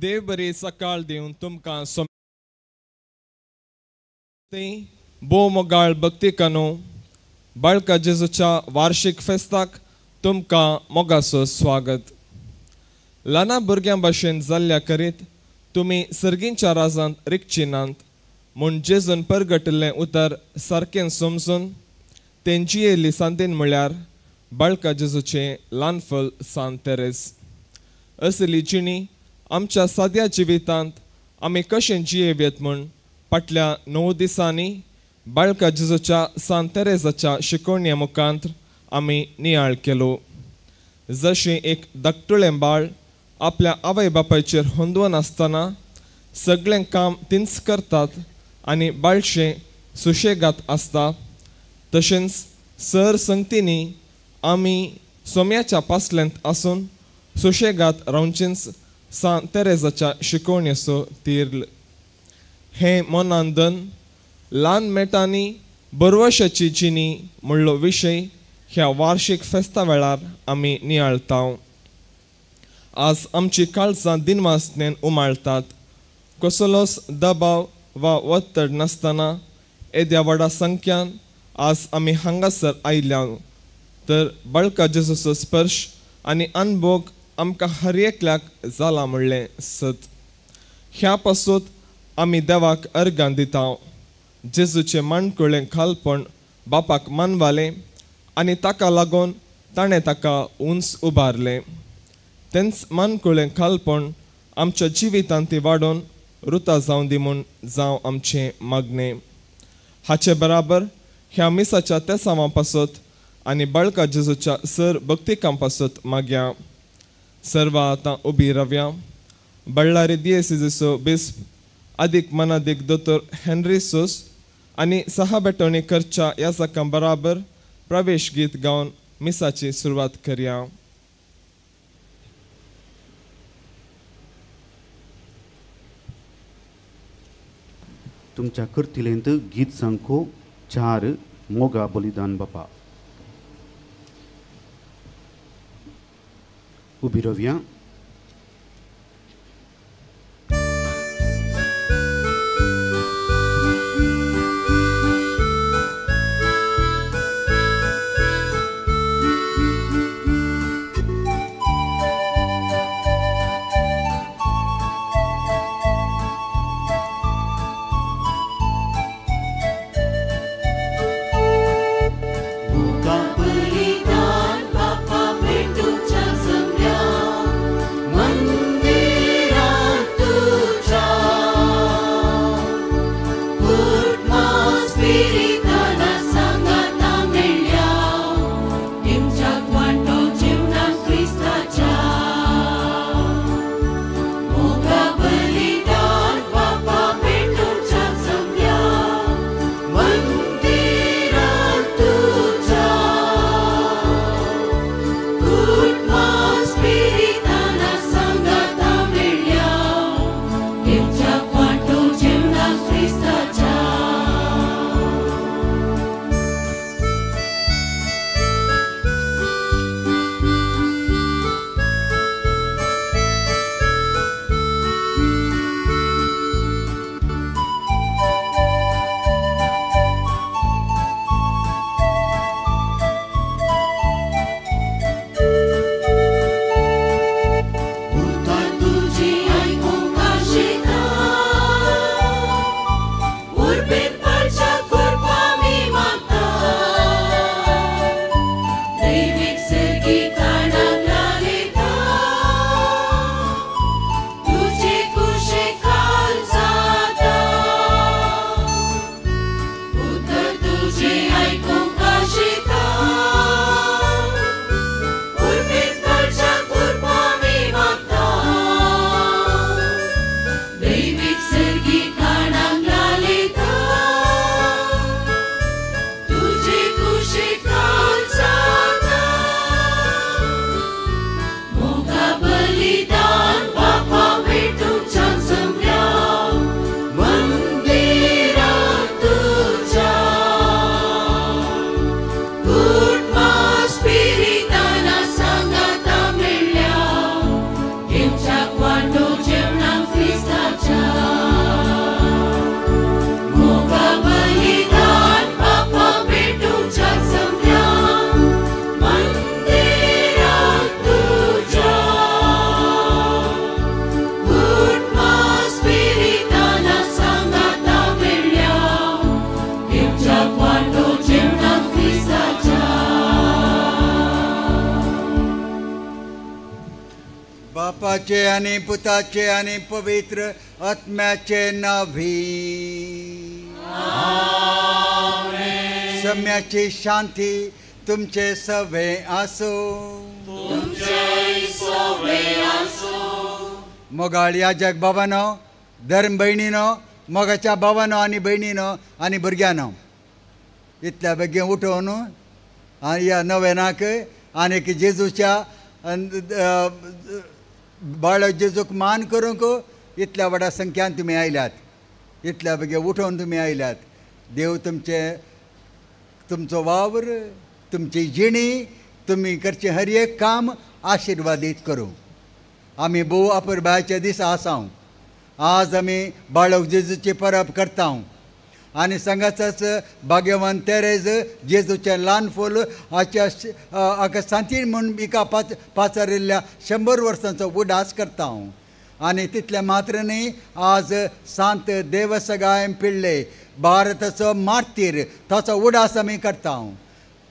देव बरी सकाळ दिवन तुमकां भोव मोगाळ भक्तिकानो बाळका जेजूच्या वार्षिक फेस्ताक तुमकां मोगाचो स्वागत. ल्हाना भुरग्यां भाशेन जाल्ल्या करीत तुमी सर्गींच्या राजांत रिगची नात म्हूण जेजून परगटिल्लें उतर सारकें समजून तेंची येयल्ली सांतीन म्हळ्यार बाळका जेजूचें ल्हानफल सांत तेरेस. असली जिणी आमच्या साद्या जिवितांत आमी कशें जियेवयेत म्हूण फाटल्या 9 दिसांनी बाळका जेजूच्या सांत तेरेजाच्या शिकोवण्या मुखांत आमी नियाळ केलो. जशें एक धाकटुळें बाळ आपल्या आवय बापायचेर होंदवन आसतना सगळें काम तींच करतात आनी बाळशें सुशेगात आसता, तशेंच सर संगतींनी आमी सोम्याच्या पासल्यांत आसून सुशेगात रावचेंच सांत तेरेजाच्या शिकोवणेचो तीर्ल. हें मनांदन ल्हान मेटांनी बरवशाची जिणी म्हणलो विशय ह्या वार्षिक फेस्ता वेळार आमी नियाळता. आज आमची काळजां दिनवासनेन उमाळतात. कसलोच दबाव वा ಒತ್ತಡ नासतना येद्या व्हडा संख्यान आज आमी हांगासर आयल्या तर बाळका जेजूचो स्पर्श आनी अनभोग आमकां हर एकल्याक जाला म्हणलें सत. ह्या पासून आमी देवाक अर्गां दिता. जेजूचें माणकुळें खालपण बापाक मानवालें आनी ताका लागून ताणें ताका उंच उबारलें. तेंच मानकुळें खालपण आमच्या जिवितांत ती वाडोवन रुता जावं दी म्हूण जावं आमचें मागणें. हाचे बराबर ह्या मिसाच्या तेसांवां पासत आनी बाळका जेजूच्या सर भक्तिकां पासत मागया. सर्व आतां उबी रावया. बळ्ळारी दियेसिजो बिस्प आदीक मनादीक दोतोर हेनरी सोस आनी सहाबेटोणी करच्या याजकां बराबर प्रवेश गीत गावन मिसाची सुरवात करया. तुमच्या करतिलेंत गीत सांगो 4 मोगा बलिदान बापा. उबी रावया. बलिदान बापा भेटूच्या जमल्या. बापाचे आनी पुताचे आनी पवित्र आत्म्याचे नावी। सम्याची शांती तुमचे सवे आसो। मोगाळ याजक बाबानो, धर्म भयणीनो, मोगाच्या बाबानो आनी भयणीनो आनी भुरग्यानो, इतल्या बेगीन उठोवन आनी ह्या नवेनाक आनीक जेजूच्या बाळ जेजूक मान करूंक इतल्या व्हडा संख्यान तुमी आयल्यात, इतल्या बेगीन उठोवन तुमी आयल्यात। देव तुमचे तुमचो वावर, तुमची जिणी, तुमी करचें हर एक काम आशिर्वादीत करूं। आमी भोव अपुरबायच्या दिसा आसा। आज आमी बाळक जेजूची परब करता आनी सांगाचाच भाग्यवान तेरेज जेजूचें ल्हान फूल हाच्या हाका सांतीन म्हूण एका पाचारिल्ल्या 100 वर्सांचो उडास करता। आनी तितलें मात्र न्ही, आज सांत देवसगायम पिळ्ळे भारताचो मार्तीर ताचो उडास आमी करता।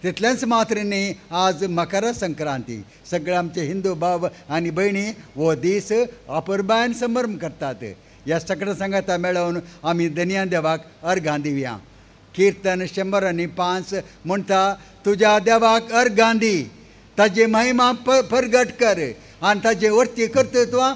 तितलेंच मात्र न्ही, आज मकर संक्रांती, सगळे आमचे हिंदू भाव आनी भयणी हो दीस अपुरबायन संभ्रम करतात। ह्या सगळ्या सांगाता मेळोवन आमी दनया देवाक अर्घां दिवया। किर्तन 105 म्हणटा, तुज्या देवाक अर्घां दी, ताजी महिमा परगट कर आनी ताजे वरती कर्तृत्वां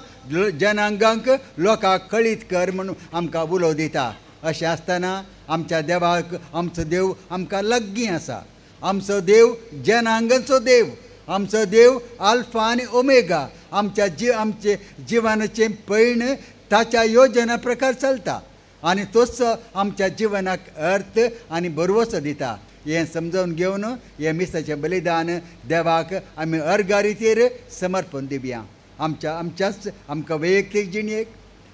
जनांगांक लोकांक कळीत कर म्हणून आमकां उलो दिता। अशें आसतना आमच्या देवाक, आमचो देव आमकां लागीं आसा। आमचो देव जनांगांचो देव, आमचो देव आल्फा आनी ओमेगा, आमच्या आमचे जिवनाचें पयण ताच्या योजना प्रकार चलता आनी तोच आमच्या जिवनाक अर्थ आनी बरवसो दिता। हें समजून घेवन हें मिसाचें बलिदान देवाक आमी अर्घा रितीर समर्पण दिवया। आमच्या आमच्याच आमकां वैयक्तीक जिणेक,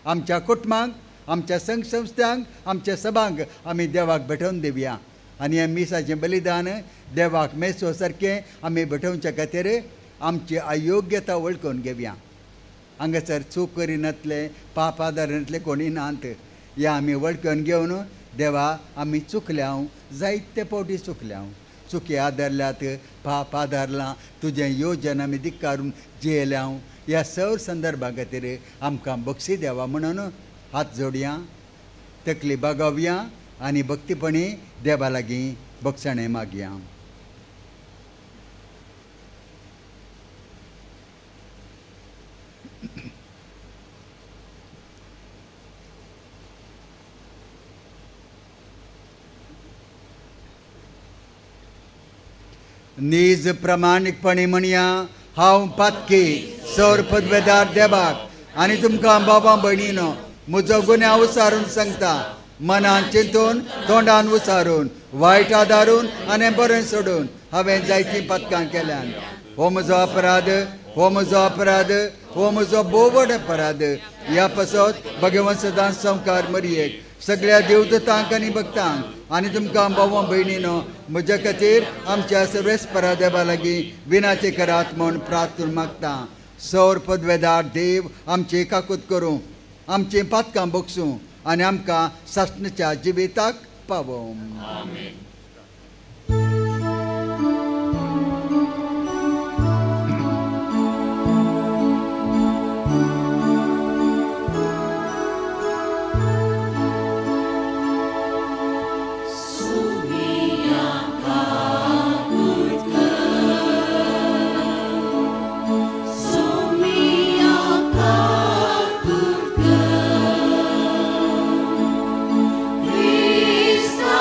आमच्या कुटुंबांक, आमच्या संघ संस्थांक, आमच्या सभांक आमी देवाक भेटोवन दिवया। आनी हें मिसाचें बलिदान देवाक मेसो सारकें आमी भेटोवच्या खातीर आमची अयोग्यता वळखून घेवया। हांगासर चूक करिनातले, पाप आदारिनातले कोणी नात, ह्या आमी वळखून घेवन देवा आमी चुकल्या, जायते फावटी चुकल्या, चुकी आदारल्यात, पाप आदारलां, तुजें योजन आमी धिक्कारून जियेल्या। ह्या सर संदर्भा खातीर आमकां बक्षी देवा म्हणून हात जोडया, तकली बागोवया आनी भक्तीपणी देवा लागीं बक्षणें मागया। नीज प्रामाणीकपणी म्हणया, हांव पातकी सौर पदवेदार देवाक आनी तुमकां बाबा भयणीनो म्हजो गुन्यांव उसारून सांगता, मनान चिंतून, तोंडान उसारून, वायट आदारून आनी बरें सोडून हांवें जायतीं पातकां केल्यान। हो म्हजो अपराध, हो म्हजो अपराध, हो म्हजो भोव व्हड अपराध। ह्या पासत भगवंत सदांच संवकार मरयेक सगळ्या देवदतांक आनी भक्तांक आनी तुमकां भावा भयणीनो म्हज्या खातीर आमच्या सर्वेस्परा देवा लागीं विनाती करात म्हूण प्रार्थना मागता। सौर पदवेदार देव आमची काकूत करूं, आमचीं पातकां बगसूं आनी आमकां सासणाच्या जिविताक पावोवं। Krista.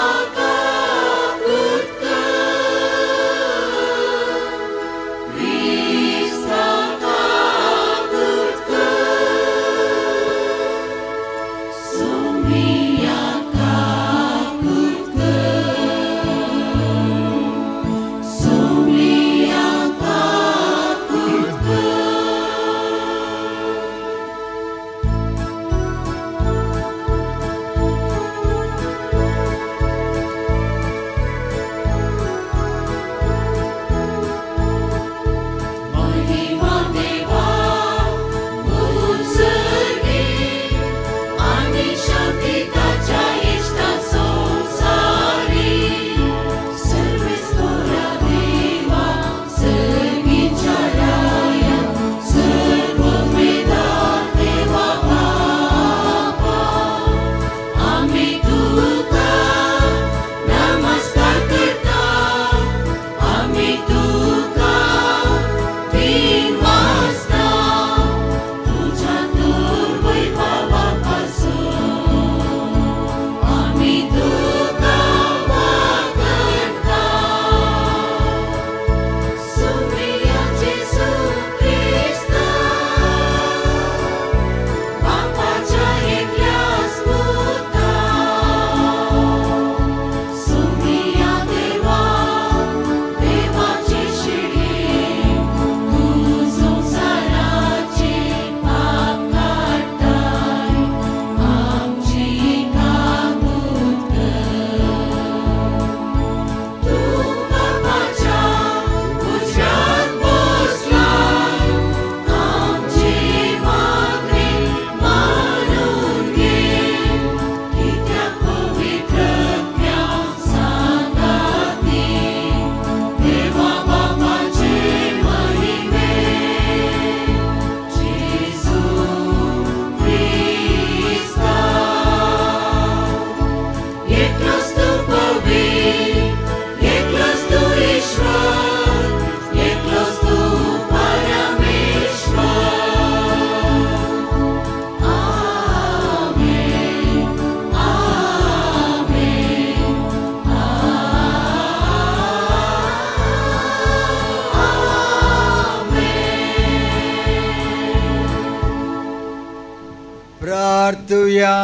चिंतुया.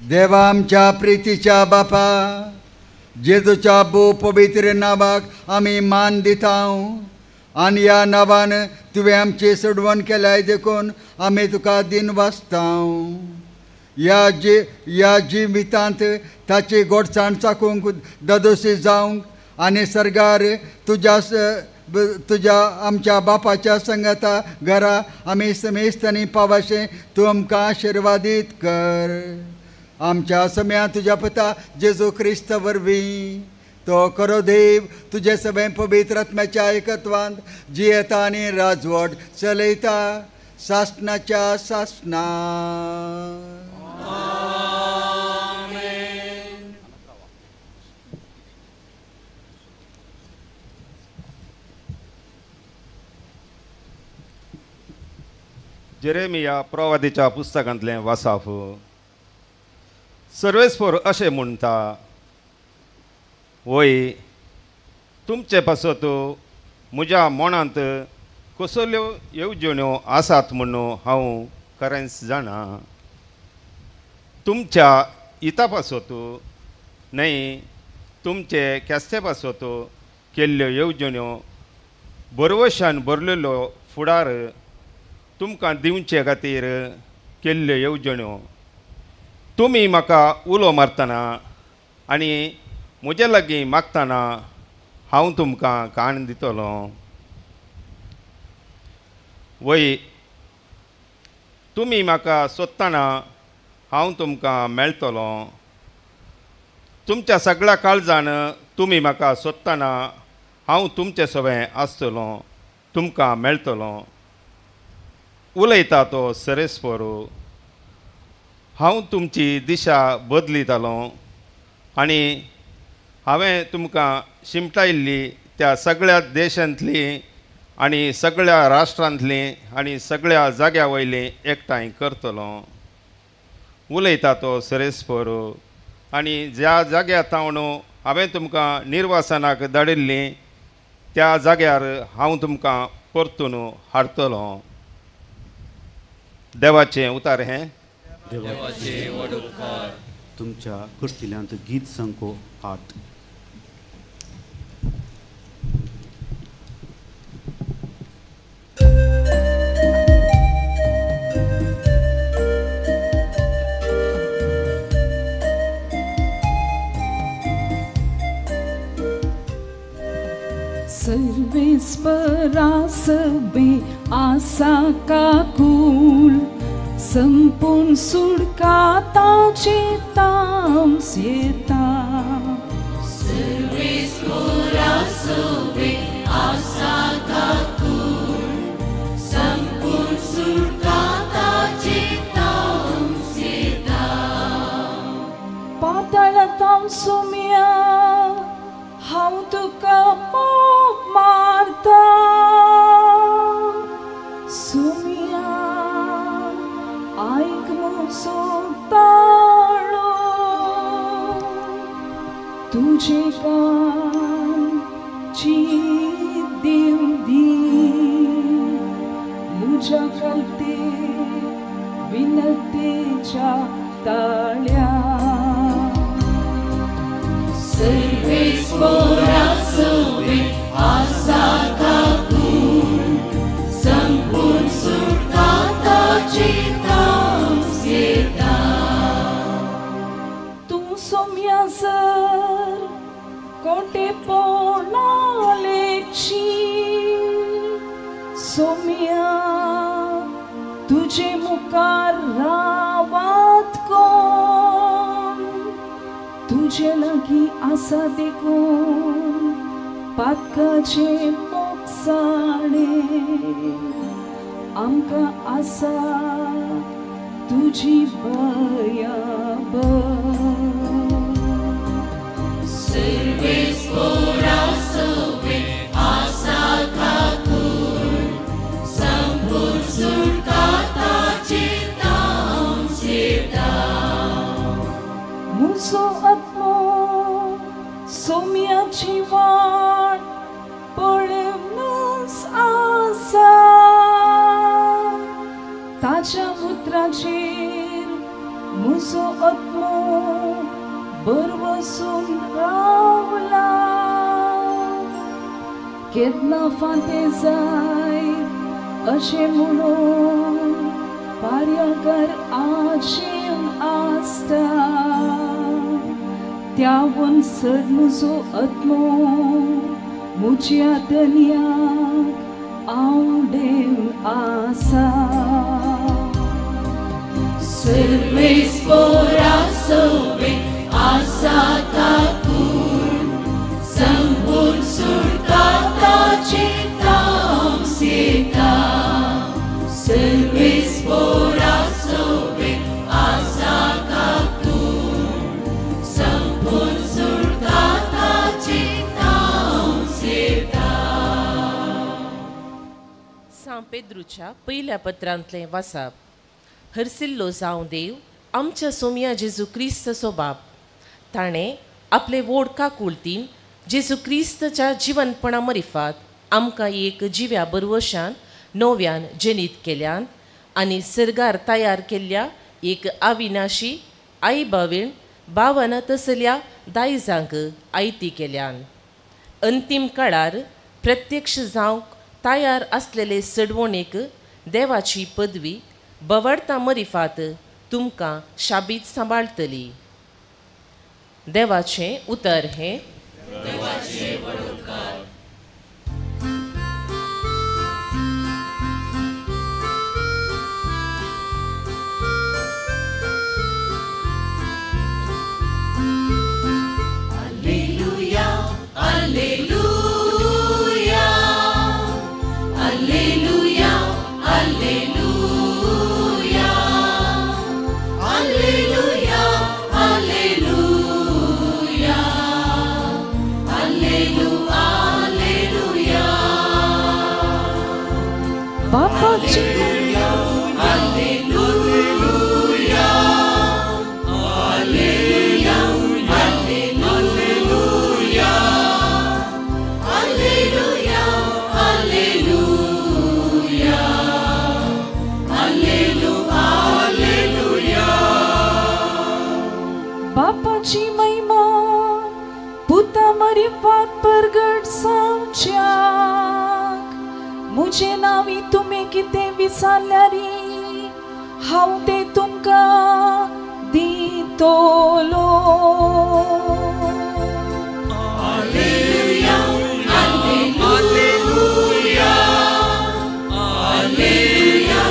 देवा आमच्या प्रितीच्या बापा, जेजूच्या भोव पवित्र नांवाक आमी मान दिता आनी ह्या नांवान तुवें आमची सोडवण केल्याय देखून आमी तुका दिन वाचता. ह्या जिवितांत ताची गोडसाण चाकूंक ददोशी जावंक आनी सर्गार तुज्या तुज्या आमच्या बापाच्या संगता घरा आमी समेस्तांनी पावाशें तूं आमकां आशिर्वादीत कर. आमच्या सम्या तुज्या पुता जेजू क्रिस्त वरवीं तो खरो देव तुजे सगळें पवित्र आत्म्याच्या एकत्वांत जियेता आनी राजवट चलयता सासणाच्या सासणा. जेरेमिया प्रवादीच्या पुस्तकांतलें वासाफ. सर्वेस्पर अशें म्हणटा, वय तुमचे पासत म्हज्या मनांत कसल्यो येवजण्यो आसात म्हणून हांव खरेंच जाणा. तुमच्या हिता पासत न्हय तुमचे केस्ते पासत केल्ल्यो येवजण्यो बरवशान भरलेलो फुडार तुमकां दिवचे खातीर केल्ल्यो येवजण्यो. तुमी म्हाका उलो मारतना आनी म्हजे लागीं मागतना हांव तुमकां काण दितलो. वय तुमी म्हाका सोदतना हांव तुमकां मेळटलो. तुमच्या सगळ्या काळजान तुमी म्हाका सोदतना हांव तुमचे सवें आसतलो, तुमकां मेळटलो. उलयता तो सरेस्पर. हांव तुमची दिशा बदलितालो आनी हांवें तुमकां शिमटायल्ली त्या सगळ्या देशांतली आनी सगळ्या राष्ट्रांतली आनी सगळ्या जाग्या वयली एकठांय करतलो. उलयता तो सरेस्पर. आनी ज्या जाग्यार तावन हांवें तुमकां निर्वासनाक धाडिल्ली त्या जाग्यार हांव तुमकां परतून हाडटलो. देवाचें उतार हें. देवाचे व्हड उपकार. तुमच्या कुर्तिल्यांत गीत संको 8. सर्वेस्परा सबे आसा काकूल संपूर्ण सुडका ताचे तांस येता. सर्वेस्परा सबे आसा काकूल संपूर्ण सुडका ताचे तांस येता. पाताळा तांसुम्या हांव तुका मोग मारता. सुमिया आयक म्हजो ताळो, तुजे कान चीत दिवं दी म्हज्या खातीर विनंतीच्या ताळ्या. सर्वेस्परा सबे आसा काकूल संपूर्ण सुडका ताचे तांस येता. तूं सोम्या जर कोटे पोणालेची सोम्या तुजे मुखार रावात कोण, तुजे लागीं आसा देखून पातकाचे मोगसाणे आमकां आसा तुजी बयाबर. सर्वेस्परा सबे आसा काकूल संपूर्ण सुडका ताचे तांस येता. म्हजो आत्मो सोम्याची वाट पळोवनच आसा, ताचे दोंगराचेर मुजो आत्मो बरवसून रावला. केन्ना फांते जाय अशें म्हणून पार्याकर आशेन आसता. त्यावन सर मुजो आत्मो मुज्या दर्याक आवडेन आसा. सर्वेस्पोरा सोवे आसा काकूळ संपूर्ण सुटका ताचे तामसेता. सर्वेस्पोरा सोवे आसा काकूळ संपूर्ण सुटका ताचे तामसेता. सां पेद्रूच्या पयल्या पत्रांतलें वासाप. हरसिल्लो जावं देव आमच्या सोमया जेजू क्रिस्ताचो बाप. ताणें आपले व्हड काकुळतीन जेजू क्रिस्ताच्या जिवनपणा मरिफात आमकां एक जिव्या बरवशान नव्यान जनीत केल्यान आनी सर्गार तयार केल्ल्या एक अविनाशी आई बावीण बावन तसल्या दायजांक आयती केल्यान. अंतीम काळार प्रत्यक्ष जावंक तयार आसलेले सडवणेक देवाची पदवी बवडता मरिफात तुमकां शाबीत सांबाळटली. देवाचें उतर हें. Alleluia, alleluia, alleluia, alleluia, alleluia, alleluia, alleluia, alleluia. बापाची Alleluia, alleluia, alleluia, alleluia, alleluia, alleluia, alleluia. बापाची महिमा पुता मरिफात परगट जावच्याक मुजे नांवी तुमी कितें विचारल्यारी हांव तें तुमकां दितलो. Alleluia, alleluia, alleluia, alleluia,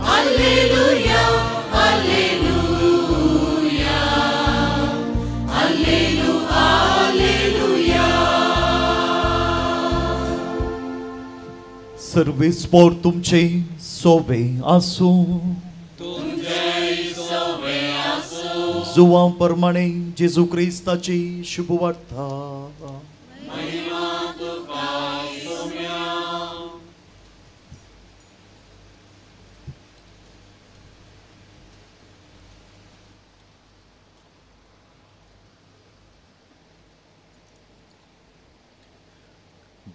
alleluia, alleluia, alleluia, alleluia. सर्वेस्पोर तुमचे सोवे आसूं. जुवां प्रमाणे जेजू क्रिस्ताची शुभवार्ता.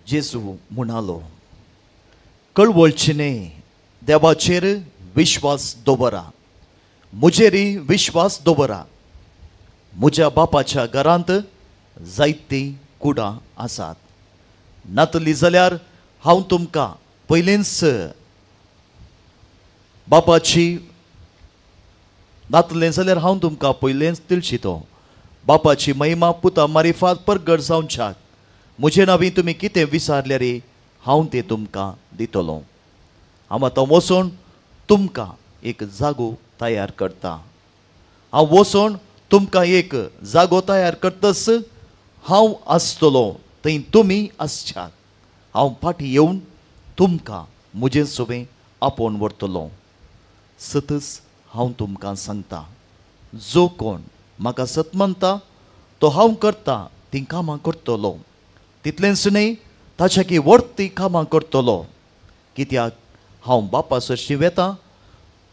जेजू म्हणालो, कळवळची न्ही, देवाचेर विश्वास दवरा, म्हजेरय विश्वास दवरा. म्हज्या बापाच्या घरांत जायतीं कुडां आसात. नातली जाल्यार हांव तुमकां पयलींच बापाची नातलें जाल्यार हांव तुमकां पयलेंच तिळशितो. बापाची महिमा पुता मारिफात परगट जावच्याक म्हजे नांवी तुमी कितें विचारल्यार हांव तें तुमकां दितलो. हांव आतां वचून तुमकां एक जागो तयार करता. हांव वचून तुमकां एक जागो तयार करतच हांव आसतलो थंय तुमी आसच्यात. हांव फाटीं येवन तुमकां म्हजें सोबें आपोवन व्हरतलो. सतच हांव तुमकां सांगता, जो कोण म्हाका सत मानता तो हांव करता तीं कामां करतलो. तितलेंच न्हय, ताच्या की व्हड तीं कामां करतलो. कित्याक हांव बापा सरशीं वेता.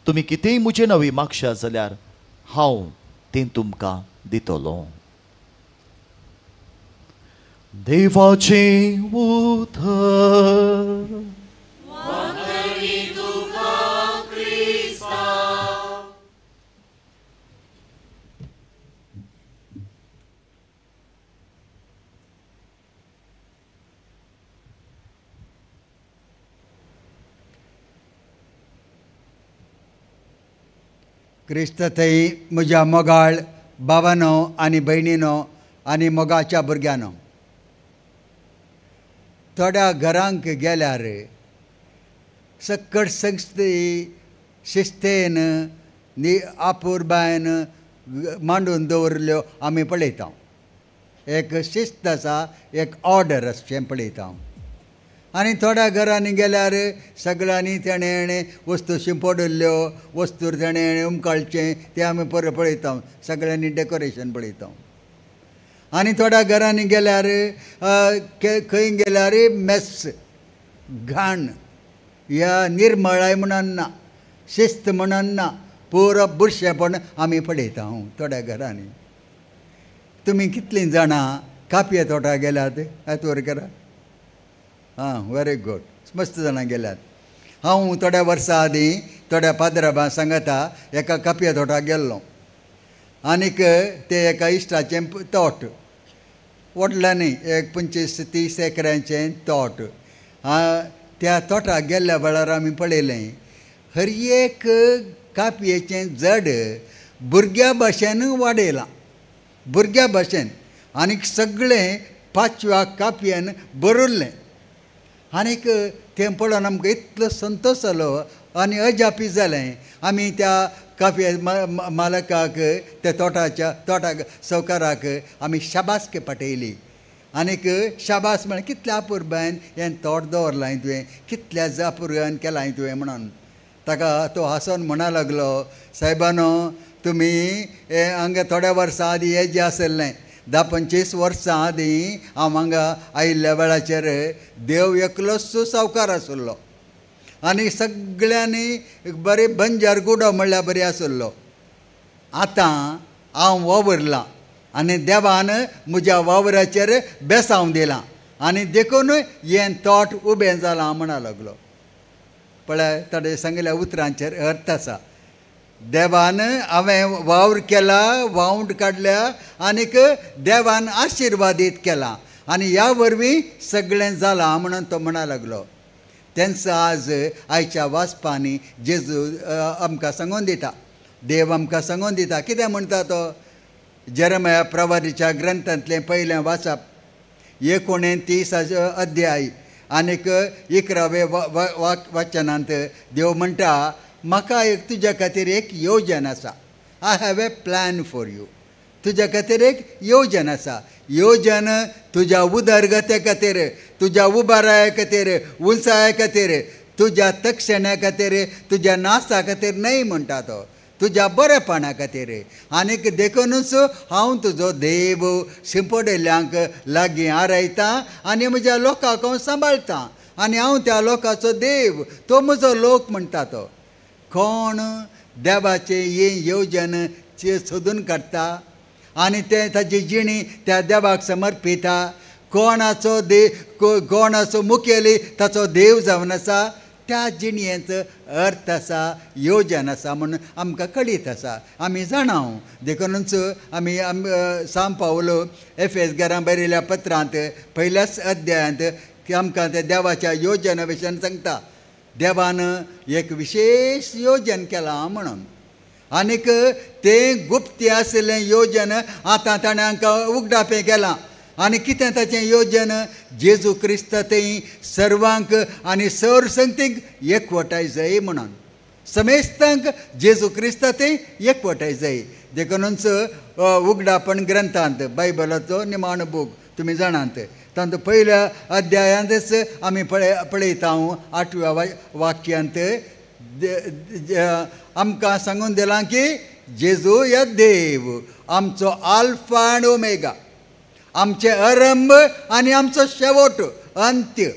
तुमी कितेंय म्हजे नवी मागशा जाल्यार हांव तें तुमकां दितलो. देवाचें उतर. क्रिस्त थंय म्हज्या मोगाळ बाबानो आनी भयणीनो आनी मोगाच्या भुरग्यांनो, थोड्या घरांक गेल्यार सक्कड संस्थे शिस्तेन आपुरबायन मांडून दवरल्यो आमी पळयता. एक शिस्त आसा, एक ऑर्डर अशें पळयता. आनी थोड्या घरांनी गेल्यार सगळ्यांनी तेणें वस्तू शिंपडिल्ल्यो, वस्तू तेणें उमकाळचें तें आमी परत पळयता. सगळ्यांनी डेकोरेशन पळयता. आनी थोड्या घरांनी गेल्यार खंय गेल्यार मेस घाण ह्या निर्मळाय म्हणून ना, शिस्त म्हणून ना, पुरो बुरशेपण आमी पळयता थोड्या घरांनी. तुमी कितलीं जाणां कापये तोटा गेल्यात? हात वर करा. आं, व्हेरी गूड, मस्त जाणां गेल्यात. हांव थोड्या वर्सां आदीं थोड्या पाद्राबां सांगता एका कापये तोटाक गेल्लो आनीक तें एका इश्टाचें तोट, व्हडलें न्ही, एक 25-30 एकरांचें तोट. त्या तोटाक गेल्ल्या वेळार आमी पळयलें हर एक कापयेचें जड भुरग्या भाशेन वाडयलां, भुरग्या भाशेन, आनीक सगळें पांचव्या कापयेन भरिल्लें. आनीक तें पळोवन आमकां इतलो संतोश जालो आनी अजापी जालें. आमी त्या कापये मालकाक, त्या तोटाच्या तोटाक सावकाराक आमी शाबासकी पाटयली. आनीक शाबास म्हळ्यार कितल्या अपुरबायन हें तोट दवरलां तुवें, कितल्या अपुरबायन केलां तुवें म्हणून. ताका तो हांसोन म्हणा लागलो, सायबानो तुमी हांगा थोड्या वर्सां आदीं हें जें आसलें, 10-25 वर्सां आदीं हांव हांगा आयिल्ल्या वेळाचेर देव एकलोच सावकार आसलो आनी सगळ्यांनी बरें बंजर गुडो म्हणल्यार बरी आसलो. आतां हांव वावुरलां आनी देवान म्हज्या वावराचेर बेसांव दिलां आनी देखून हें तोट उबें जालां म्हणा लागलो. पळय ताणें सांगिल्ल्या उतरांचेर अर्थ आसा. देवान हांवें वावर केला, वावंट काडल्या आनीक देवान आशिर्वादीत केला आनी ह्या वरवीं सगळें जालां म्हणून तो म्हणा लागलो. तेंच आज आयच्या वाचपांनी जेजू आमकां सांगून दिता, देव आमकां सांगून दिता. कितें म्हणटा तो? जेरेमाया प्रवादीच्या ग्रंथांतलें पयलें वाचप 29 अध्याय आनीक 11 वाचनांत देव म्हणटा, म्हाका एक तुज्या खातीर एक येवजण आसा. I have a plan for you. तुज्या खातीर एक येवजण आसा. येवजण तुज्या उदरगते खातीर, तुज्या उबाराय खातीर, उंचाये खातीर, तुज्या तक्षण्या खातीर, तुज्या नासा खातीर न्हय म्हणटा तो, तुज्या बरेपणा खातीर. आनीक देखुनूच हांव तुजो देव शिंपडिल्ल्यांक लागीं आरायतां आनी म्हज्या लोकांक हांव सांबाळटां आनी हांव त्या लोकांचो देव, तो म्हजो लोक म्हणटा तो. कोण देवाचें हें येवजण सोदून काडटा आनी तें ताजी जिणी त्या देवाक समर्पिता. कोणाचो देव, कोणाचो मुखेली ताचो देव जावन आसा, त्या जिणयेचो अर्थ आसा, येवजण आसा म्हणून आमकां कळीत आसा, आमी जाणा. देखूनच आमी सांव पावलो एफेस घरां बरयल्या पत्रांत पयल्याच अध्यायांत की आमकां त्या देवाच्या येवजना विशयान सांगता, देवान एक विशेश येवजण केलां म्हणून. आनीक तें गुप्ती आशिल्लें येवजण आतां ताणें आमकां उगडापें केलां. आनी कितें ताचें येवजण? जेजू क्रिस्त थंय सर्वांक आनी सर्वसंगतींक एकवटाय जाय म्हणून, समेस्तांक जेजू क्रिस्त थंय एकवटाय जाय. देखूनच उगडापण ग्रंथांत, बायबलाचो निमाणो बूक तुमी जाणात, तातूंत पयल्या अध्यायांतच आमी पळयता 8व्या वाक्यांत आमकां सांगून दिलां की जेजू ह्या देव आमचो आल्फा आनी ओमेगा, आमचें आरंभ आनी आमचो शेवट, अंत्य.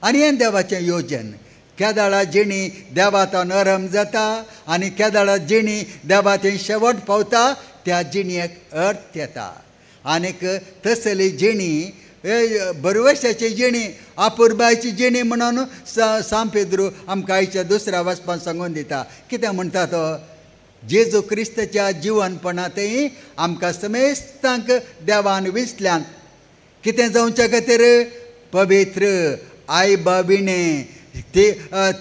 आनी हें देवाचें योजन. केदाळा जिणी देवांत आरंभ जाता आनी केदाळा जिणी देवाचें शेवट पावता, त्या जिणयेक अर्थ येता. आनीक तसली जिणी बरवशाची जिणी, आपुरबायची जिणी म्हणून सांव पेद्रू आमकां आयच्या दुसऱ्या वाचपान सांगून दिता. कितें म्हणटा तो? जेजू क्रिस्ताच्या जिवनपणांतय आमकां समेस्तांक देवान विसल्यान कितें जावच्या खातीर? पवित्र, आई बाबिणें, ती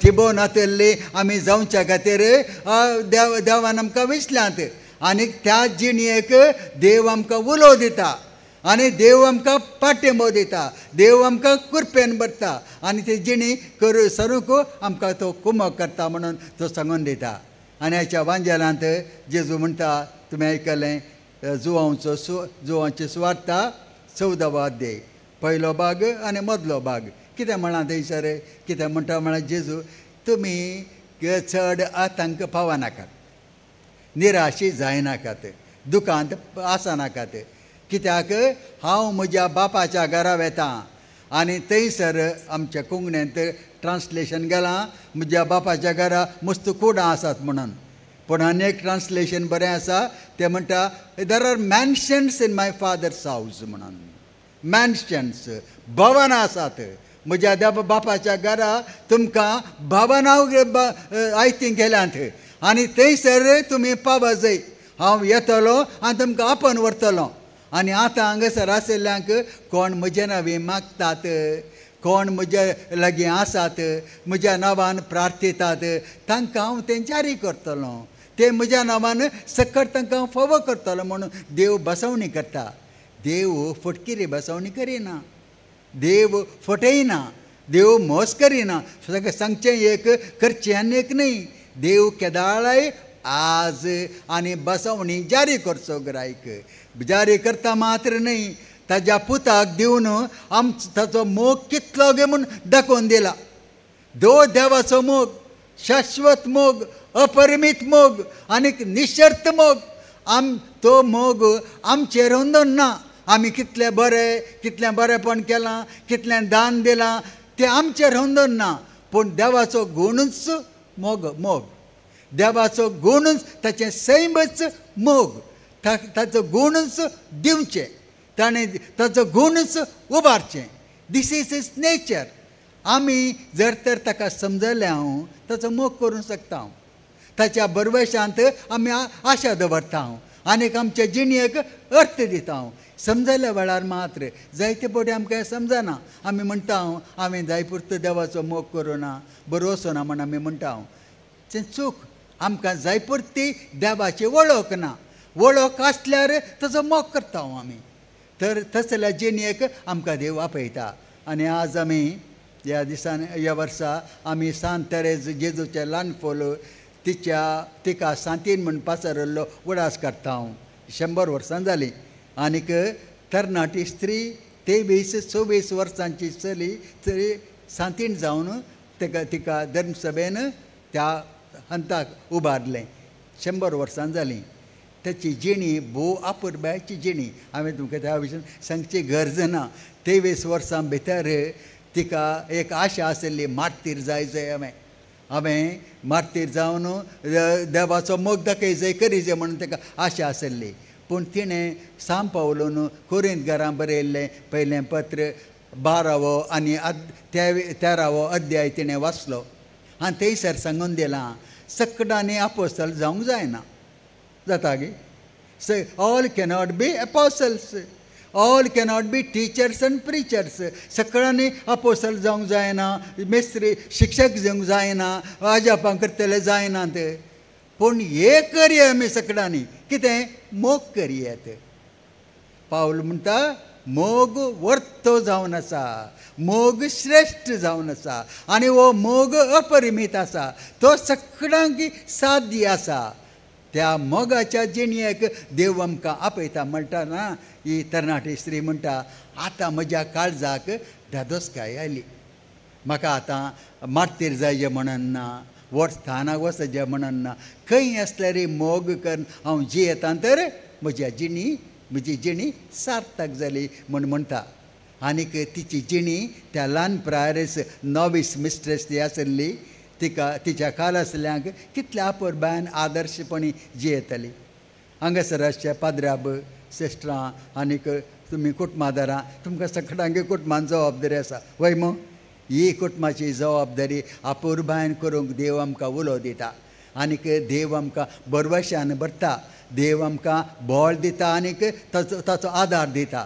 थिबो नातिल्ली आमी जावच्या खातीर देव देवान आमकां विसल्यांत आनी त्या जिणेक देव आमकां उलो दिता आनी देव आमकां पाठिंबो दिता, देव आमकां कृपेन भरता आनी ती जिणी करू सरूंक आमकां तो कुमक करता म्हणून तो सांगून दिता. आनी हाच्या वांजेलांत जेजू म्हणटा, तुमी आयकलें जुवांचो जुवांची सुवार्ता 14वो अध्याय पयलो भाग आनी मदलो भाग. कितें म्हळां थंयसर? कितें म्हणटा म्हळ्यार जेजू, तुमी चड आतंक पावनाकात, निराशी जायनाकात, दुकांत आसनाकात, कित्याक हांव म्हज्या बापाच्या घरा वेता आनी थंयसर आमच्या कोंकणींत ट्रान्सलेशन गेलां म्हज्या बापाच्या घरा मस्त कुडां आसात म्हणून. पूण आनी एक ट्रान्सलेशन बरें आसा, तें म्हणटा there are mansions in my father's house म्हणून. मॅन्शन्स, भवनां आसात म्हज्या देवा बापाच्या घरा, तुमकां भवनां आयतीं केल्यांत आनी थंयसर तुमी पावा जाय, हांव येतलो आनी तुमकां आपोवन व्हरतलो. आनी आतां हांगासर आशिल्ल्यांक कोण म्हज्या नांवी मागतात, कोण म्हज्या लागीं आसात, म्हज्या नांवान प्रार्थयतात, तांकां हांव तें जारी करतलो, ते म्हज्या नांवान सकट तांकां हांव फावो करतलो म्हणून देव बसवणी करता. देव फटकिरी बसवणी करिना, देव फटयना, देव मोस करिना, सगळें सांगचें एक करचें आनी एक न्हय. देव केदाळाय आज आनी बसवणी जारी करचो गिरायक जारी करता मात्र न्हय, ताज्या पुताक दिवन आमचो ताचो मोग कितलो गे म्हूण दाखोवन दिला. दो देवाचो मोग, शाश्वत मोग, अपरिमीत मोग आनीक निशर्त मोग. तो मोग आमचेर अंदून ना, आमी कितले बरें, कितलें बरेंपण केलां, कितलें दान दिलां तें आमचेर अंदून ना, पूण देवाचो गुणूच मोग, मोग देवाचो गुणूच, ताचें सैमच मोग, ताचो गुणूच दिवचें, ताणें ताचो गुणूच उबारचें. This is his nature. आमी जर तर ताका समजलें हांव ताचो मोग करूंक शकता हांव, ताच्या बरवेशांत आमी आशा दवरता हांव आनीक आमच्या जिणेक अर्थ दिता हांव. समजल्या वेळार मात्र जायते फावटी आमकां हें समजना, आमी म्हणटा हांव हांवें जाय पुरतो देवाचो मोग करूं ना, बरो वचना म्हण आमी म्हणटा हांव. तें चूक, आमकां जाय पुरती देवाची वळख ना, वळख आसल्यार ताचो मोग करता हांव आमी. तर तसल्या जिणेक आमकां देव आपयता. आनी आज आमी ह्या दिसान ह्या वर्सा आमी सांत तेरेज जेजूचें ल्हान फूल तिच्या तिका सांतीन म्हूण पाचारिल्लो उडास काडटा हांव. 100 वर्सां जालीं. आनीक तरणाटी स्त्री 23-24 वर्सांची चली चली सांतीन जावन तेका तिका धर्मसभेन त्या हंताक उबारलें. 100 वर्सां जालीं. ताची जिणी भोव आपुरबायेची जिणी, हांवें तुमकां त्या विशयान सांगची गरज ना. 23 वर्सां भितर तिका एक आशा आशिल्ली, मार्तीर जाय जाय, हांवें हांवें मार्तीर जावन देवाचो मोग दाखय जाय करी जाय म्हणून ताका आशा आशिल्ली. पूण तिणें सांव पावलून कोरिंत घरां बरयल्लें पयलें पत्र 12वो आनी 13वो अध्याय तिणें वाचलो आनी थंयसर सांगून दिलां सकडांनी आपोसल जावंक जायना, जाता गे? All cannot be apostles, all cannot be teachers and preachers. सगळ्यांनी आपोसल जावंक जायना, मेस्त्री शिक्षक जावंक जायना, अजापां करतले जायना ते, पूण एक करया आमी सगळ्यांनी, कितें? मोग करयात. पावल म्हणटा मोग वर्तो जावन आसा, मोग श्रेश्ठ जावन आसा आनी हो मोग अपरिमीत आसा, तो सगळ्यांक साध्य आसा. त्या मोगाच्या जिणेक देव आमकां आपयता. म्हणटा ना ही तरणाटी स्त्री म्हणटा, आतां म्हज्या काळजाक धादोसकाय आयली, म्हाका आतां मार्तीर जायचें म्हणून ना, व्हड स्थानाक वचचें म्हणून ना, खंय आसल्यार मोग करून हांव जियेता तर म्हज्या जिणी म्हजी जिणी सार्थक जाली म्हूण म्हणटा. आनीक तिची जिणी त्या ल्हान प्रायरेस नॉवीस मिस्ट्रेस ती आशिल्ली, तिका तिच्या काल आसल्यांक कितल्या आपुरबायान आदर्शपणी जियेताली. हांगासर आसच्या पाद्राब सिस्टरां आनीक तुमी कुटुंबादारां, तुमकां सगळ्यांक कुटुंबान जबाबदारी आसा वय मग? ही कुटुंबाची जबाबदारी आपुरबायन करूंक देव आमकां उलो दिता आनीक देव आमकां बरवशान भरता, देव आमकां बळ दिता आनीक ताचो ताचो आदार दिता.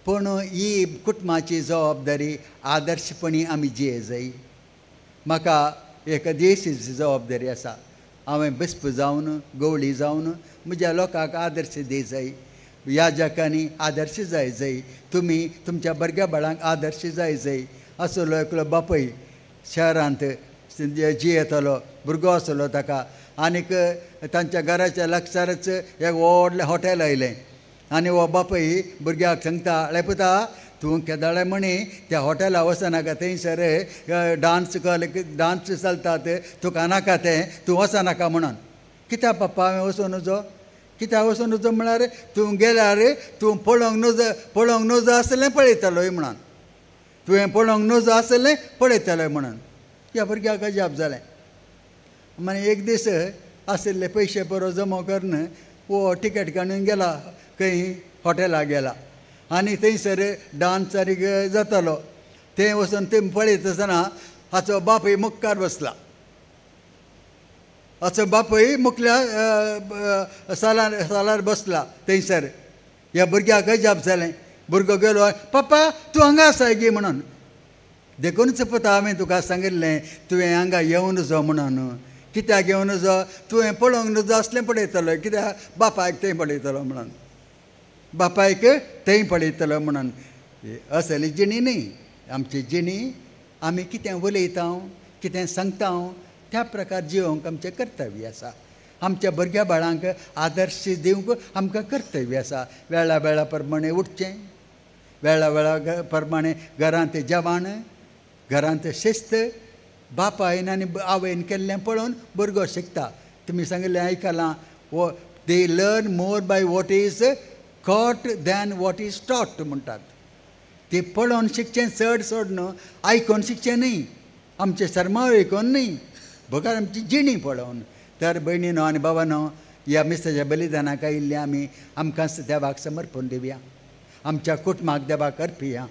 पूण ही कुटुंबाची जबाबदारी आदर्शपणी आमी जिये जाय. म्हाका एक देशीची जबाबदारी आसा. हांवें बिस्प जावन गवळी जावन म्हज्या लोकांक आदर्श दी जाय, याजकांनी आदर्श जाय जाय, तुमी तुमच्या भुरग्या बाळांक आदर्श जाय जाय. आसलो एकलो बापूय शहरांत जियेतलो, भुरगो आसलो ताका, आनीक तांच्या घराच्या लागसारच एक व्हडलें हॉटेल आयलें. आनी हो बापूय भुरग्याक सांगता, आळे पुता तूं केदाळे म्हणी त्या हॉटेला वचनाका, थंयसर डांस डांस चलतात, तुका नाका तें, तूं वचनाका म्हणून. कित्याक पप्पा हांवें वचूं नजो? कित्याक वचूं नजो म्हळ्यार तूं गेल्यार तूं पळोवंक नजो, पळोवंक नजो आसलें पळयतलोय म्हणून, तुवें पळोवंक नजो आसलें पळयतलोय म्हणून. ह्या भुरग्याक अजाप जालें. मागीर एक दीस आशिल्ले पयशे बरो जमो करून वो टिकेट काडून गेला, खंय हॉटेलाक गेला आनी थंयसर डांस आनी जातालो. थंय वचून थंय पळयत आसतना हाचो बापूय मुखार बसला. हाचो बापूय मुखल्या सालार सालार बसला थंयसर. ह्या भुरग्याक अजाप जालें. भुरगो गेलो, पप्पा तूं हांगा आसाय गी म्हणून. देखूनच पुता हांवें तुका सांगिल्लें तुवें हांगा येवं नजो म्हणून. कित्याक येवं नजो? तुवें पळोवंक नजो आसलें पळयतलो, कित्याक बापायक थंय पळयतलो म्हणून, बापायक थंय पळयतलो म्हणून. असली जिणी न्ही आमची जिणी. आमी कितें उलयता, कितें सांगता त्या प्रकार जिवंक आमचें कर्तव्य आसा. आमच्या भुरग्या बाळांक आदर्श दिवंक आमकां कर्तव्य आसा. वेळा वेळा प्रमाणे उठचें, वेळा वेळा प्रमाणे घरांत जेवण, घरांत शिस्त, बापायन आनी आवयन केल्लें पळोवन भुरगो शिकता. तुमी सांगिल्लें आयकलां, वो they learn more by what is caught than what is taught म्हणटात. ते पळोवन शिकचें चड चड न्हू, आयकून शिकचें न्ही, आमचें सरमाव आयकून न्ही, बगर आमची जिणी पळोवन. तर भयणीनो आनी बाबानो, ह्या मिसाच्या बलिदानाक आयिल्ले आमी आमकां देवाक समर्पण दिवया, आमच्या कुटुंबाक देवाक अर्पिया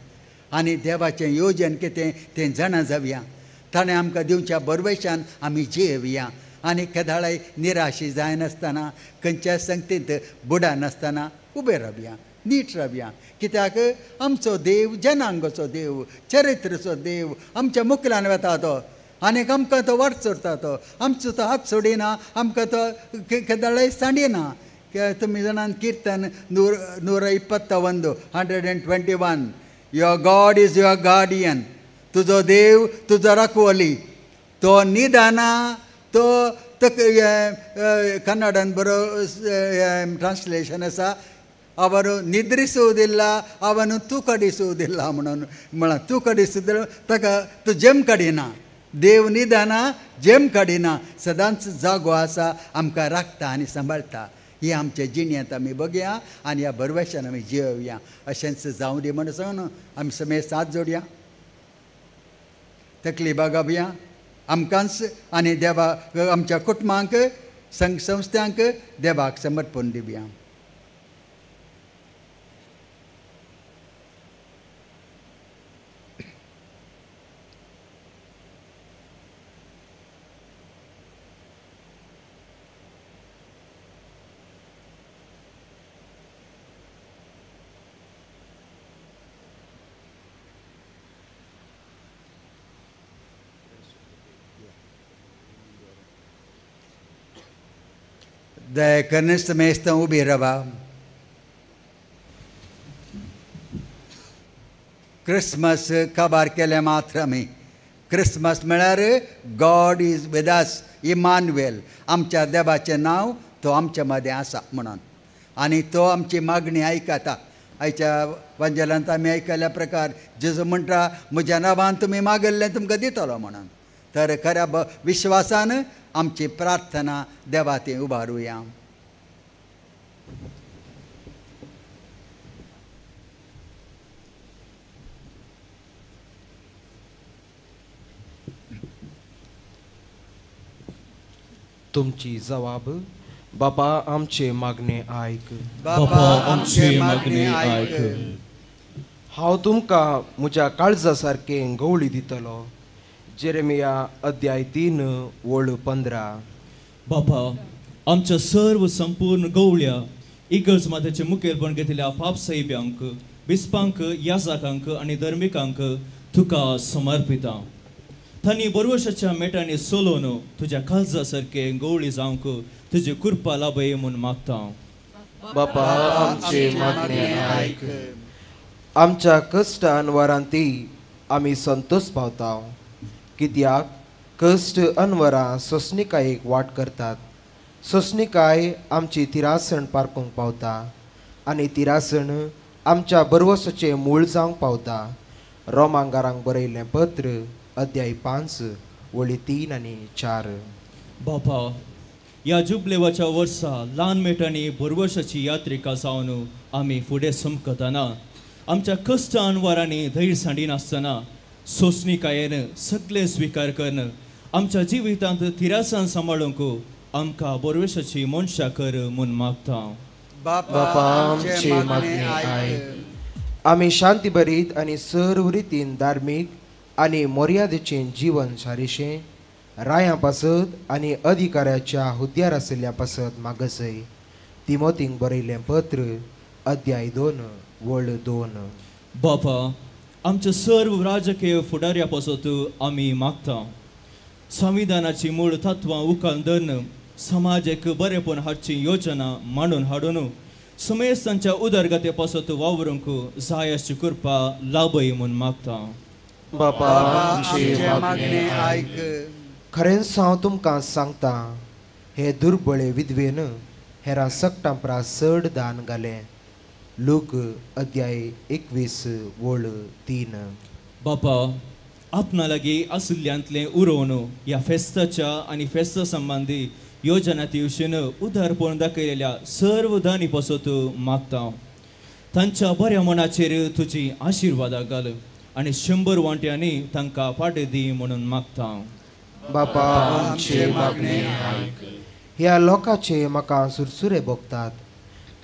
आनी देवाचें योजन कितें तें जाणा जावया. ताणें आमकां दिवच्या बरवैशान आमी जियेवया आनी केदाळाय निराशी जायनासतना, खंयच्याय संगतींत बुडनासतना उबे रावया, नीट रावया. कित्याक आमचो देव जनांगाचो देव, चरित्राचो देव, आमच्या मुखल्यान वता तो आनीक आमकां तो वाट चोरता, तो आमचो तो हात सोडिना, आमकां तो केदाळाय सांडिना. तुमी जाणान कीर्तन 121, 121, your God is your guardian. तुजो देव तुजो राखवली, तो निदाना, तो कन्नडान बरो ट्रान्सलेशन आसा, ಅವನು ನಿದ್ರಿಸುವುದಿಲ್ಲ, ಅವನು ತೂಕಡಿಸುವುದಿಲ್ಲ म्हणून म्हळां. तूकडिಸುವುದಿಲ್ಲ ताका तो जेम काडिना, देव निदाना जेम काडिना, सदांच जागो आसा, आमकां राखता आनी सांबाळटा. ही आमच्या जिणेंत आमी बघया आनी ह्या भरवशान आमी जियोवया. अशेंच जावं दी म्हण सांगून आमी समेस्त साथ जोडया, तकली बागावया आमकांच आनी देवा आमच्या कुटुंबांक, संघ संस्थांक देवाक समर्पण दिवया. दया समेस्त उबी रावा. क्रिसमस काबार केलें मात्र आमी. क्रिसमस म्हळ्यार गॉड is with us, Emmanuel, आमच्या देवाचें नांव, तो आमच्या मदें आसा म्हणून, आनी तो आमची मागणी आयकता. आयच्या वांजेलांत आमी आयकल्या प्रकार जेजू म्हणटा, म्हज्या नांवान तुमी मागल्लें तुमकां दितलो म्हणून. तर खऱ्या विश्वासान आमची प्रार्थना देवा ती उबारुया. तुमची जवाब बापा आमचे मागणे आयक, बापा आमचे मागणे आयक. हांव तुमकां म्हज्या काळजा सारकें गवळी दितलो. जेरेमिया अध्याय 3 ओळ 15. बापा आमच्या सर्व संपूर्ण गवळ्या इगर्ज मातेचें मुखेलपण घेतिल्ल्या पाप साहेब्यांक, बिस्पांक, याजाकांक आनी धर्मिकांक तुका समर्पिता. तांणी बरवशाच्या मेटांनी सोलोवन तुज्या काळजा सारके गवळी जावंक तुजी कृपा लाभय म्हूण मागता. बापा आमचे मागणे आयक. आमच्या कश्ट अनवरांती आमी संतोष पावता, कित्याक कश्ट अनवरां सोंसणिकायेक वाट करतात. सोंसणिकाय आमची तिरासण पारकूंक पावता आनी तिरासण आमच्या बरवसाचें मूळ जावंक पावता. रोमांगारांक बरयल्लें पत्र अध्याय 5 वळी 3 आनी 4. बापा, ह्या जुबलेवाच्या वर्सा ल्हान मेटांनी बरवशाची यात्रिका जावन आमी फुडें समकतना आमच्या कश्ट अनवरांनी धैर्य सांडिनासतना सोंसणिकायेन सगळें स्विकार करून आमच्या जिवितांत तिरासान सांबाळूंक आमकां बरवेशाची मनशां कर म्हूण मागता. बापा आमचे मागणे आयक. आमी शांती भरीत आनी सर्व रितीन धार्मीक आनी मर्यादेचें जीवन सारिशें रायां पासत आनी अधिकाऱ्याच्या हुद्द्यार आशिल्ल्या पासत मागसय. तिमोतींक बरयल्लें पत्र अध्याय 2 वळ 2. बापा, आमच्या सर्व राजकीय फुडाऱ्या पासत आमी मागता. संविधानाची मूळ तत्वां उखल धरून समाजाक बरेपण हाडची योजना मांडून हाडून समेस्तांच्या उदरगते पासत वावरूंक जाय अशी कृपा लाभय म्हूण मागता. बापा आमचे मागणे आयक. खरेंच हांव तुमकां सांगता, हे दुर्बळे विधवेन हेरां सगटां परस चड दान घालें. लूक अध्याय 21 वळ 3. बापा, आपणा लागीं आशिल्ल्यांतलें उरोवन ह्या फेस्ताच्या आनी फेस्ता संबंदी योजना दिवशीन उदारपण दाखयलेल्या सर्व दानी पासत मागता. तांच्या बऱ्या मनाचेर तुजी आशिर्वादां घाल आनी 100 वांट्यांनी तांकां फाटी दी म्हणून मागता. बापा आमचे मागणे आयक. ह्या लोकांचे म्हाका सुरसुरे भोगतात.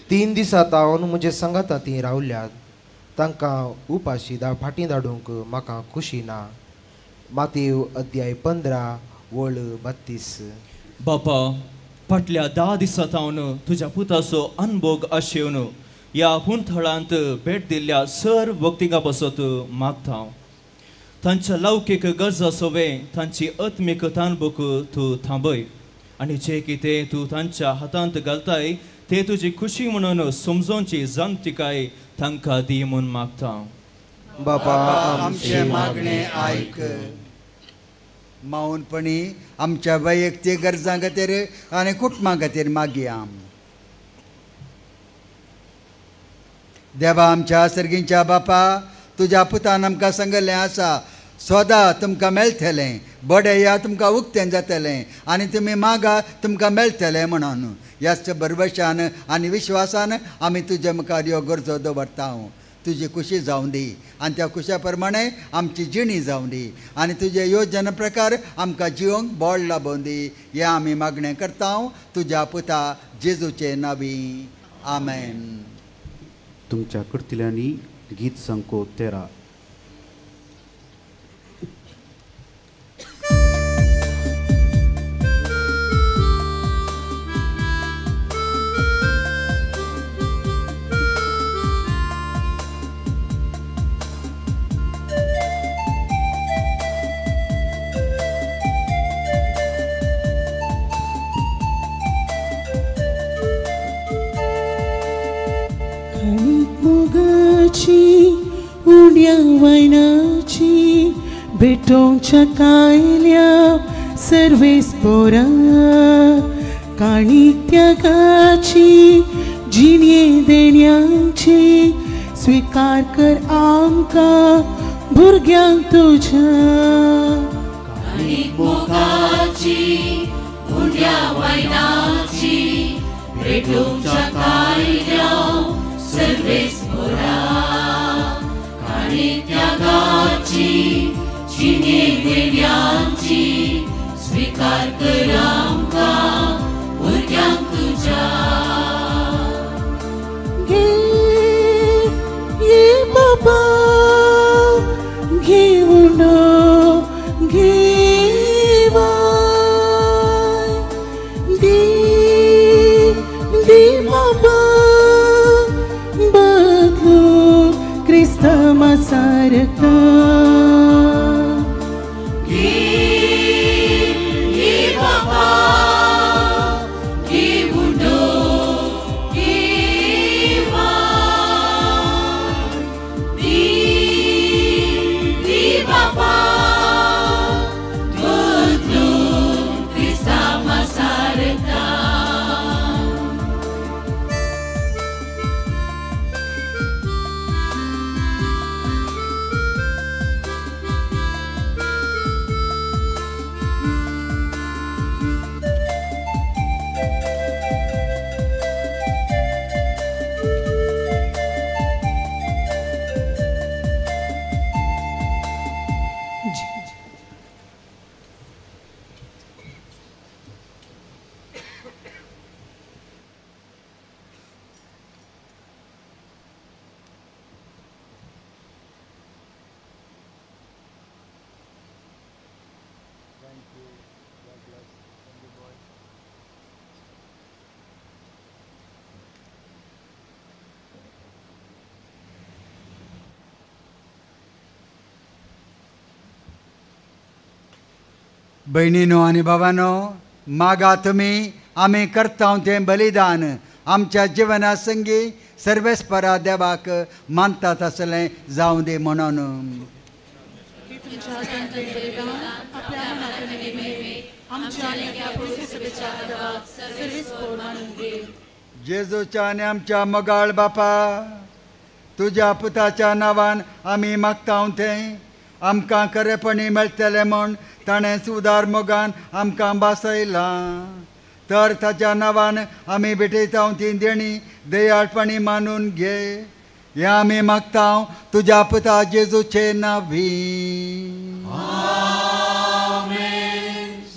3 दिसां तावन म्हजे सांगाता तीं रावल्यात. तांकां उपाशी फाटीं धाडूंक म्हाका खुशी ना. मातेव अध्याय 15 वळ 32. बापा, फाटल्या 10 दिसां तावन तुज्या पुताचो अनभोग आशेवन ह्या हुंथळांत भेट दिल्ल्या सर्व भक्तिका पासत मागता. तांच्या लौकीक गरजा सोवें तांची आत्मीक तानभूक तूं थांबय आनी जें कितें तूं तांच्या हातांत घालताय ते तुजी खुशी म्हणून समजोवची जाणतिकाय तांकां दी म्हूण मागता. बापा आमचे मागणे आयक. मौनपणी आमच्या वैयक्तीक गरजां खातीर आनी कुटुंबा खातीर मागया. देवा आमच्या सर्गींच्या बापा, तुज्या पुतान आमकां सांगलें आसा, सोदा तुमकां मेळटलें, बडया तुमकां उक्तें जातलें आनी तुमी मागा तुमकां मेळटलें म्हणून. ह्याच भरवशान आनी विश्वासान आमी तुज्या मुखार ह्यो गरजो दवरता. तुजी खुशी जावं दी आनी त्या खुशा प्रमाणे आमची जिणी जावं दी आनी तुजे योजना प्रकार आमकां जिवंक बळ लाबोवं दी. हें आमी मागणें करता तुज्या पुता जेजूचे नांवी. आमेन. तुमच्या कृतील्यांनी गीत संको 13. उड्या वयनाची भेटोवच्या कायल्या सर्वेस पोरा, काणी त्यागाची जिणे देण्याची स्वीकार कर आमकां भुरग्यांक तुज्या. मोगाची उड्या वयनाची भेटोवच्या कायल्या सर्वेस पोरा, काणी त्यागाची जिणे देण्याची स्वीकार कर आमकां भुरग्यांक तुज्या. घे ये बाबा घेऊन घेवा दे दे बाबा बदलू क्रिस्तमा सारका. घे भयणीनो आनी बाबानो, मागा तुमी आमी करता तें बलिदान आमच्या जिवना संगी सर्वेस्परा देवाक मानतात आसलें जावं दी म्हणून. जेजूच्या आनी आमच्या मोगाळ बापा, तुज्या पुताच्या नांवान आमी मागता तें आमकां खरेपणी मेळटलें म्हूण ताणेंच उदार मोगान आमकां भासयलां. तर ताच्या नांवान आमी भेटयता ती देणी दयाळपणी मानून घे. हें आमी मागता तुज्या पुता जेजूचे नांवी.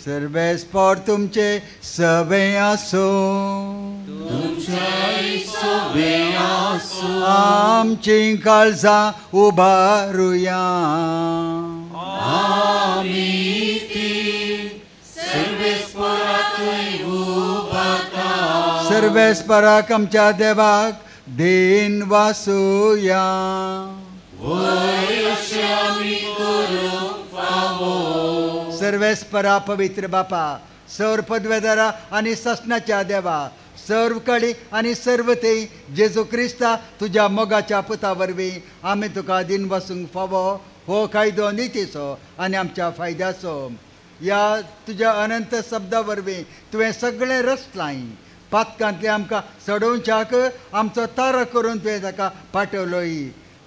सर्वेस्पर तुमचे सवे आसूं. आमची काळजां उबारुया. सर्वेस्पराक आमच्या देवाक दीन वासुया. सर्वेस्परा पवित्र बापा, सर्व पदवेदारा आनी सासणाच्या देवा, सर्व कडी आनी सर्व ते जेजू क्रिस्ता तुज्या मोगाच्या पुता वरवीं आमी तुका दीन वसूंक फावो हो कायदो नितीचो आनी आमच्या फायद्याचो. ह्या तुज्या अनंत शब्दा वरवीं तुवें सगळें रचलां. पातकांतलें आमकां सडोवच्याक आमचो तारो करून तुवें ताका पाठवलोय.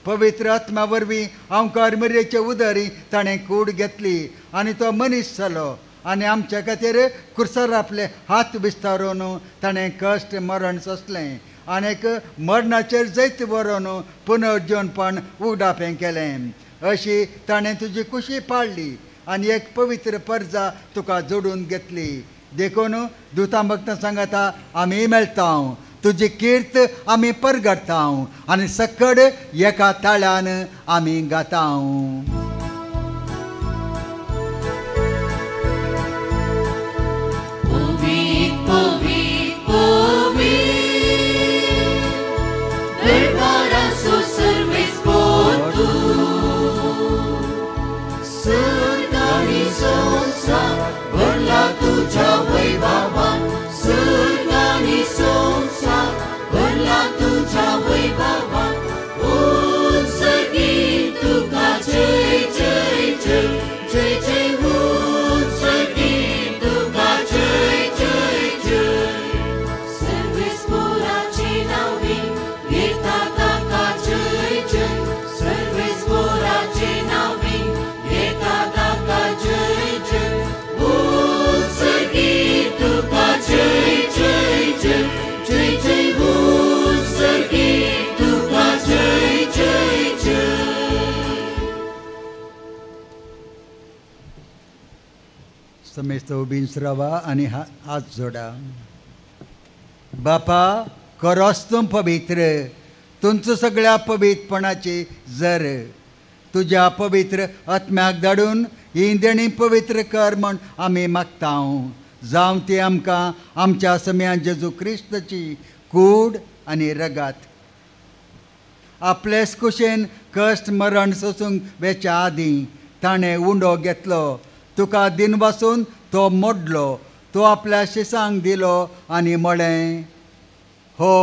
पवित्र आत्मा वरवीं आमकां मरयेचे उदरी ताणें कूड घेतली आनी तो मनीस जालो आनी आमच्या खातीर कुर्सार आपले हात विस्तारून ताणें कश्ट मरण सोंसलें आनीक मरणाचेर जैत बरोवन पुनर्जीवनपण उगडापें केलें. अशी ताणें तुजी कुशी पाळ्ळी आनी एक पवित्र परजा तुका जोडून घेतली. देखून दुतां भक्तां सांगता आमी मेळटा, तुजी कीर्त आमी परगडटा आनी सकड एका ताळ्यान आमी गाता. समेस्त उबीन रावा आनी हात जोडा. बापा, करोस तूं पवित्र तुमचो सगळ्या पवित्रपणाची जर तुज्या पवित्र आत्म्याक धाडून ही देणी पवित्र कर म्हूण आमी मागता. जावं ती आमकां आमच्या सम्यान जेजू क्रिस्ताची कूड आनी रगात. आपलेच कुशेन कश्ट मरण सोसूंक वेच्या आदीं ताणें उंडो घेतलो, तुका दिन वासून तो मोडलो, तो आपल्या शिसांक दिलो आनी म्हळें, हो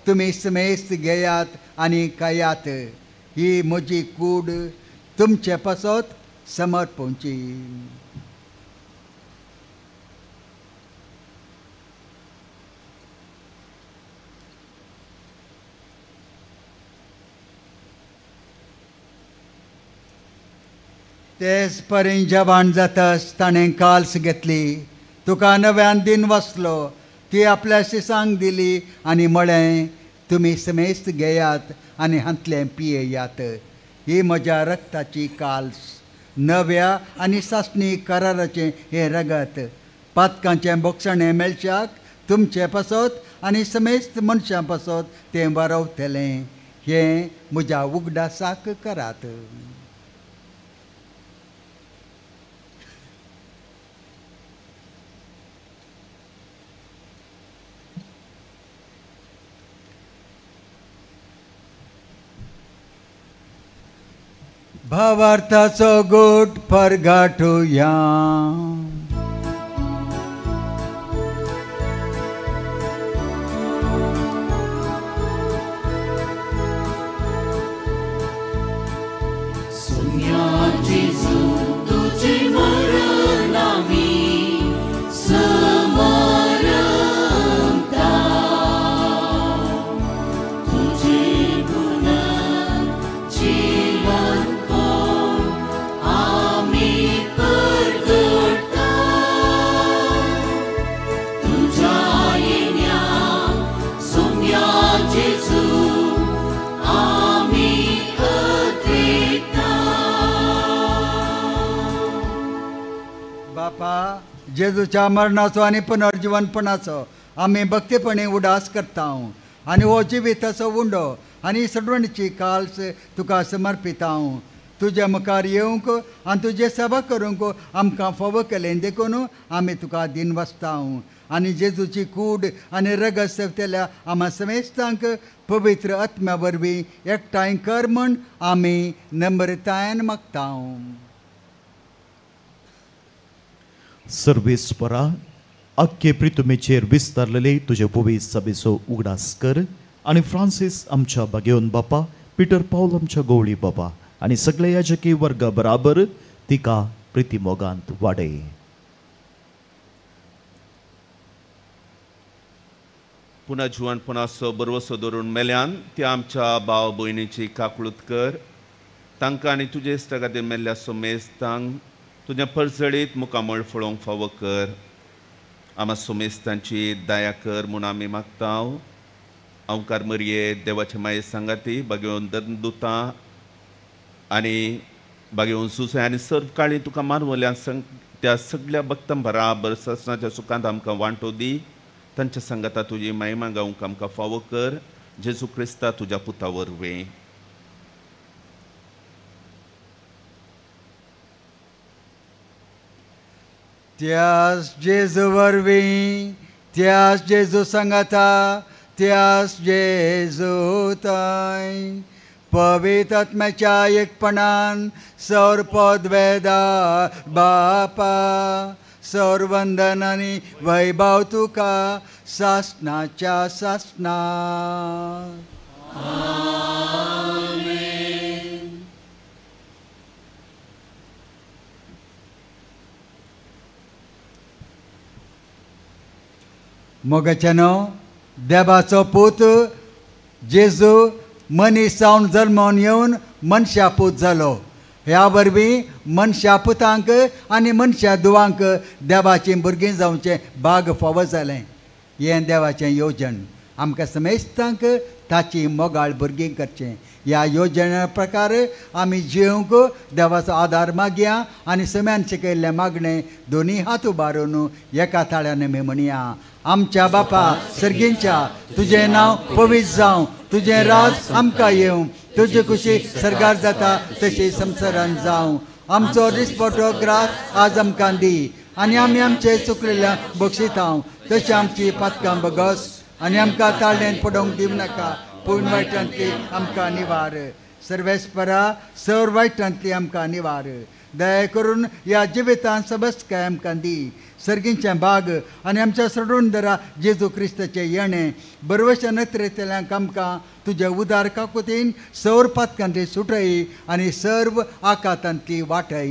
तुमी समेस्त घेयात आनी खायात, ही म्हजी कूड तुमचे पासत समर्पणची. तेच परी जवान जातस ताणें काल्स घेतली, तुका नव्यान दिन वसलो, ती आपल्या शिसांक दिली आनी म्हळें, तुमी समेस्त घेयात आनी हांतलें पियेयात, ही म्हज्या रक्ताची काल्स, नव्या आनी सासणी कराराचें हें रगत, पातकांचें बोगसणें मेळच्याक तुमचे पासत आनी समेस्त मनशां पासत तें वारवतलें. हें म्हज्या उगडासाक करात. भावार्थाचो गोट परगाटुया. बापा, जेजूच्या मरणाचो आनी पुनर्जिवनपणाचो आमी भक्तीपणी उडास करता आनी हो जिविताचो उंडो आनी सडवणीची काल्स तुका समर्पिता. तुज्या मुखार येवंक आनी तुजें सेवा करूंक आमकां फावो केलें देखून आमी तुका दिन वाचता. आनी जेजूची कूड आनी रगत सेवतल्या आमा समेस्तांक पवित्र आत्म्या वरवीं एकठांय कर म्हूण आमी नम्रतायेन मागता. सर्वेस्परा, आख्खे प्रितुमेचेर विस्तारलेले तुजे पवित्र सभेचो उगडास कर आनी फ्रांसीस आमच्या बागेवन बापा, पिटर पावल आमच्या गवळी बाबा आनी सगळे याजकी वर्गा बराबर तिका प्रितीमोगांत वाडय. पुन्हा जिवनपणाचो बरवसो धरून मेल्यान त्या आमच्या भाव भयणीची काकळूत कर. तांकां आनी तुजे इश्टा खातीर मेल्ल्या सोमेस्तांक तुजें परजळीत मुखामळ फळोवंक फावो कर. आमा सोमेस्तांची दया कर म्हूण आमी मागता. अंवकार मरये देवाचे माये सांगाती बागेवन दंदुतां आनी बागेवन सुसे आनी सर्व काळी तुका मानवल्या त्या सगळ्या भक्तां बराबर ससनाच्या सुखांत आमकां वांटो दी. तांच्या सांगाता तुजी महिमा गावंक आमकां फावो कर. जेजू क्रिस्ता तुज्या पुता वरवीं. त्यास जेजू वरवीं, त्यास जेजू सांगाता, त्यास जेजू ताय पवित्र आत्म्याच्या एकपणान सौर पदवेदा बापा, सौर वंदन आनी वैभव तुका सासनाच्या सासना. मोगाच्यानो, देवाचो पूत जेजू मनीस जावन जल्मोन येवन मनशा पूत जालो. ह्या वरवीं मनशा पुतांक आनी मनशा दुवांक देवाचीं भुरगीं जावचें भाग फावो जालें. हें देवाचें योजन आमकां समेस्तांक ताची मोगाळ भुरगीं करचें. ह्या योजने प्रकार आमी जिवंक देवाचो आदार मागया आनी सम्यान शिकयल्लें मागणें दोनी हात उबारून एका ताळ्यान आमी म्हणया. आमच्या बापा सर्गींच्या, तुजें नांव पवित्र जावं, तुजें राज आमकां येवं, तुजी खुशी सर्गार जाता तशी संवसारान जावं. आमचो दिसपटो ग्रास आज आमकां दी आनी आमी आमचे चुकलेल्या बक्षितां तशी आमची पातकां बगस आनी आमकां ताळ्यान पडोवंक दिवं नाका, पूण वायटांतली आमकां निवार. सर्वेस्परा, सर वायटांतली आमकां निवार. दया करून ह्या जिवितांत सबस्काय आमकां दी. सर्गींचें बाग आनी आमच्या सोडून दरा जेजू क्रिस्ताचें येणें बरवशा नत्रेतल्यांक आमकां तुज्या उदार काकुतीन सौर पातकांतली सुटय आनी सर्व आकातांतली वाटय.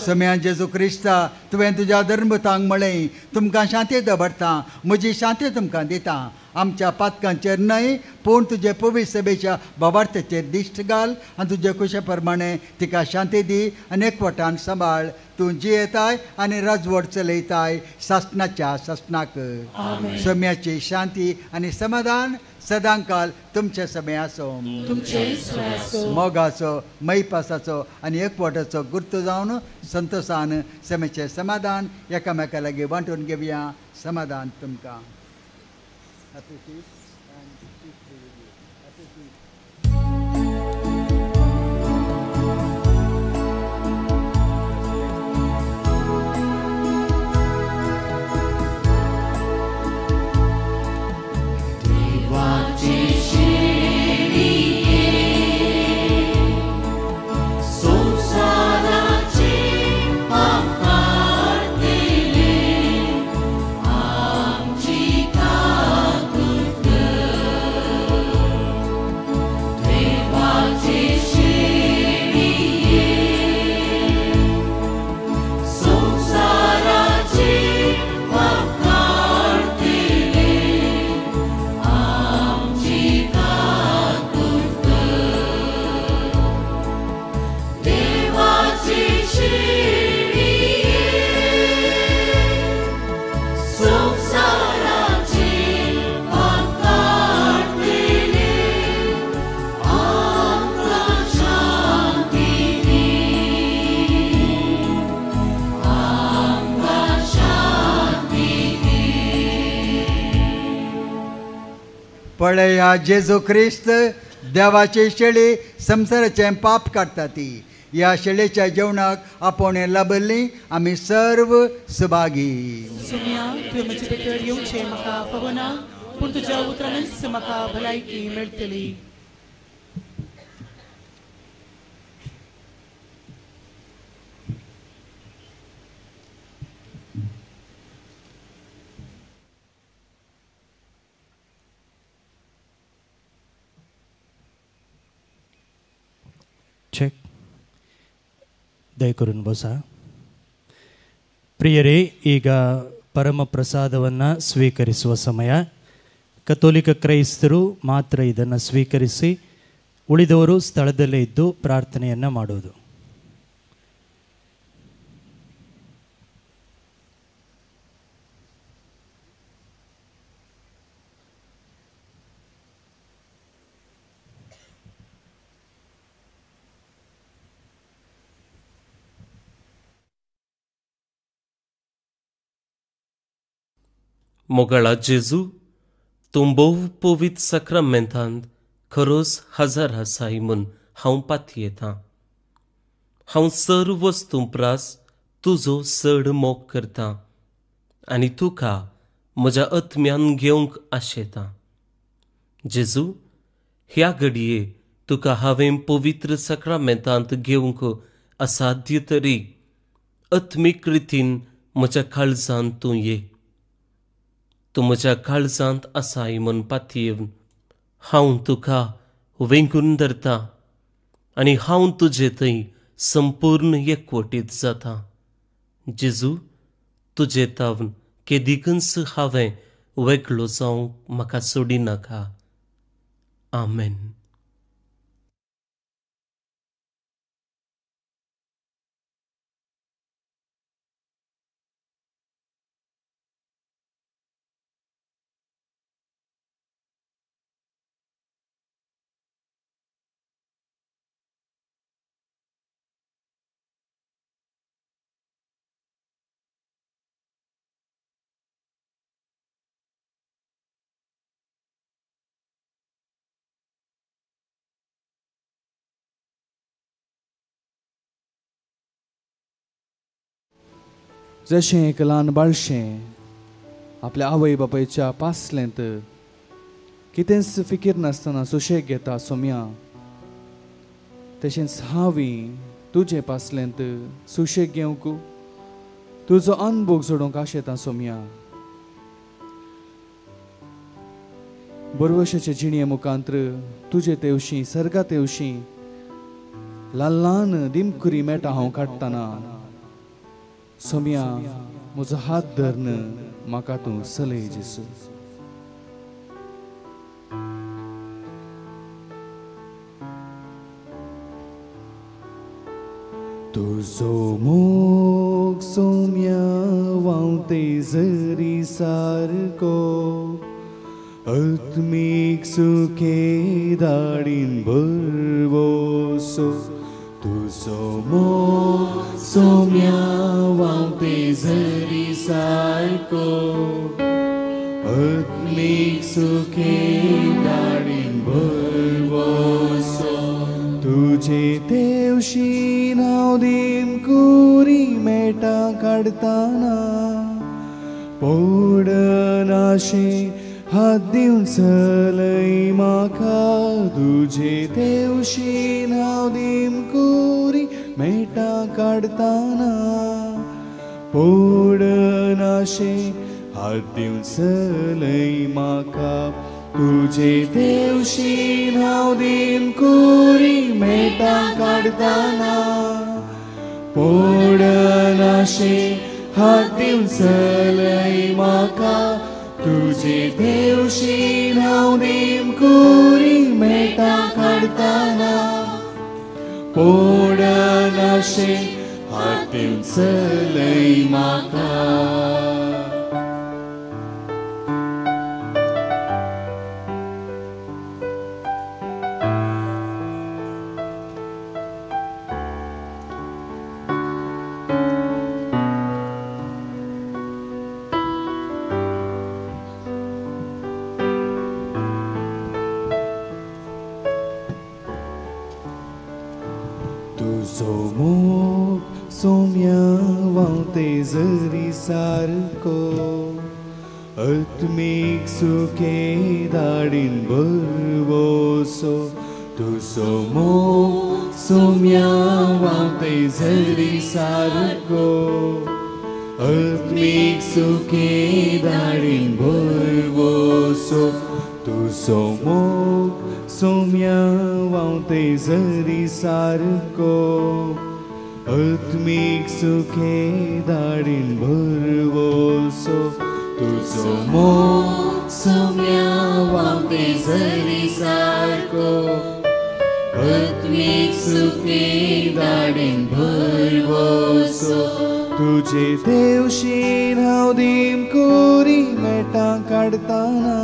सम्या जेजू क्रिस्ता, तुवें तुज्या धर्मतांक म्हळें, तुमकां शांती दवरता, म्हजी शांती तुमकां दिता. आमच्या पातकांचेर न्हय पूण तुजे पवित्र सभेच्या बाबार्थाचेर दिश्ट घाल आनी तुजे कुशे प्रमाणे तिका शांती दी आनी एकवटान सांबाळ. तूं जियेताय आनी राजवट चलयताय सासणाच्या सासणाक. सम्याची शांती आनी समाधान सदांकाल तुमचे समय आसो. मोगाचो, मैपासाचो आनी एकवटाचो गुर्त जावन संतोसान समेचें समाधान एकामेका लागीं वांटून घेवया. समाधान तुमकां. Happy feast and peace be with you. Happy feast. देवाचे शेळये संवसाराचे पाप काडटले, आमची काकूत कर. पळया जेजू क्रिस्त देवाची शेळी संवसाराचें पाप काडटा ती. ह्या शेळेच्या जेवणाक आपोवणें लाबल्ली आमी सर्व सुभागी. सोम्या, तुवें म्हजे भितर येवचें म्हाका फावना, पूण तुज्या उतरानच म्हाका भलायकी मेळटली. चेक ದಯಕರುನ್ ಬಸ. ಪ್ರಿಯರೇ, ಈಗ ಪರಮ ಪ್ರಸಾದವನ್ನು ಸ್ವೀಕರಿಸುವ ಸಮಯ. ಕಥೋಲಿಕ ಕ್ರೈಸ್ತರು ಮಾತ್ರ ಇದನ್ನು ಸ್ವೀಕರಿಸಿ ಉಳಿದವರು ಸ್ಥಳದಲ್ಲೇ ಇದ್ದು ಪ್ರಾರ್ಥನೆಯನ್ನು ಮಾಡೋದು. मोगाळा जेजू, तूं भोव पवित्र साक्रामेंतांत खरोच हजर आसाय म्हूण हांव पातयेतां. हांव सर्व वस्तूं प्रास तुजो चड मोग करतां आनी तुका म्हज्या आत्म्यान घेवंक आशेतां. जेजू, ह्या घडये तुका हांवें पवित्र साक्रामेंतांत घेवंक असाध्य तरी आत्मीक रितीन म्हज्या काळजांत तूं ये. तूं म्हज्या काळजांत आसाय म्हूण पातयेवन हांव तुका वेंगून धरता आनी हांव तुजे थंय संपूर्ण एकवटीत जाता. जेजू, तुजे तावन केदिकूच हांवें वेगळो जावंक म्हाका सोडिनाका. आमेन. जशें एक ल्हान बाळशें आपल्या आवय बापायच्या पासलेंत कितेंच फिकीर नासतना सुशेग घेता सोम्या, तशेंच हांवी तुजे पासलेंत सुशेग घेवंक तुजो अनभोग जोडूंक आशेता सोम्या. बरवशाचे जिणये मुखांत्र तुजे तेवशीं सर्गा तेवशीं ल्हान ल्हान दिमकुरी मेटा हांव काडटना सोम्या, म्हजो हात धरून म्हाका तूं चलय जेजू. तुजो मोग सोम्या व्हांवते झरी सारको, आत्मीक सुखे दाडीन भरवसो. तुजो मोग सोम्या व्हांवते झरी सारको, आत्मीक सुखे दाडीन भरवसो. तुजे तेवशीं हांव दिमकुरी मेटा काडटना पडनाशें हात दिवन चलय म्हाका. तुजे तेवशीं हांव दिमकुरी मेटा काडटना पडनाशें हात दिवन चलय म्हाका. तुजे तेवशीं हांव दिमकुरी मेटा काडटना पडनाशें हात दिवन चलय म्हाका. तुजे तेवशीं हांव दिमकुरी मेटा काडटना पडनाशें हात दिवन चलय म्हाका. तुजो मोग सोम्या व्हांवते जरी सारको आत्मीक सुखे धाडीन भरवसो तुजो मोग सोम्या व्हांवते जरी सारको आत्मीक सुखे धाडीन भरवसो तुजो मोग सोम्या व्हांवते जरी सारको आत्मीक सुखे धाडीन भरवसो तुजो मोग सोम्या व्हांवते जरी सारको आत्मीक सुखे धाडीन भरवसो तुजे देवशीन हांव दिमकुरी मेटां काडताना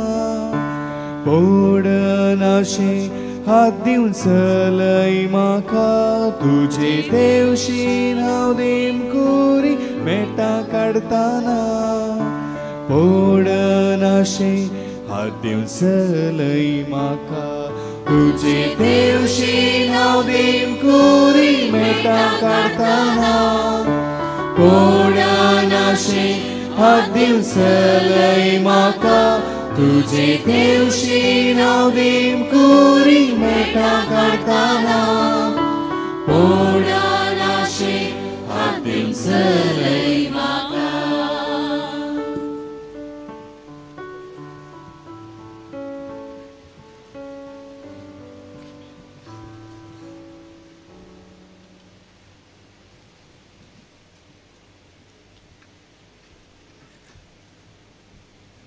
पडनाशें हात दिवन चलय म्हाका तुजे देवशीन हांव दिमकुरी मेटां काडताना पडनाशें हात दिवन चलय म्हाका तुजे देवशीन हांव दिमकुरी मेटां काडताना पडनाशें हात दिवन चलय म्हाका तुजे देवशीन हांव दिमकुरी मेटां काडताना पडनाशें हात दिवन चलय म्हाका.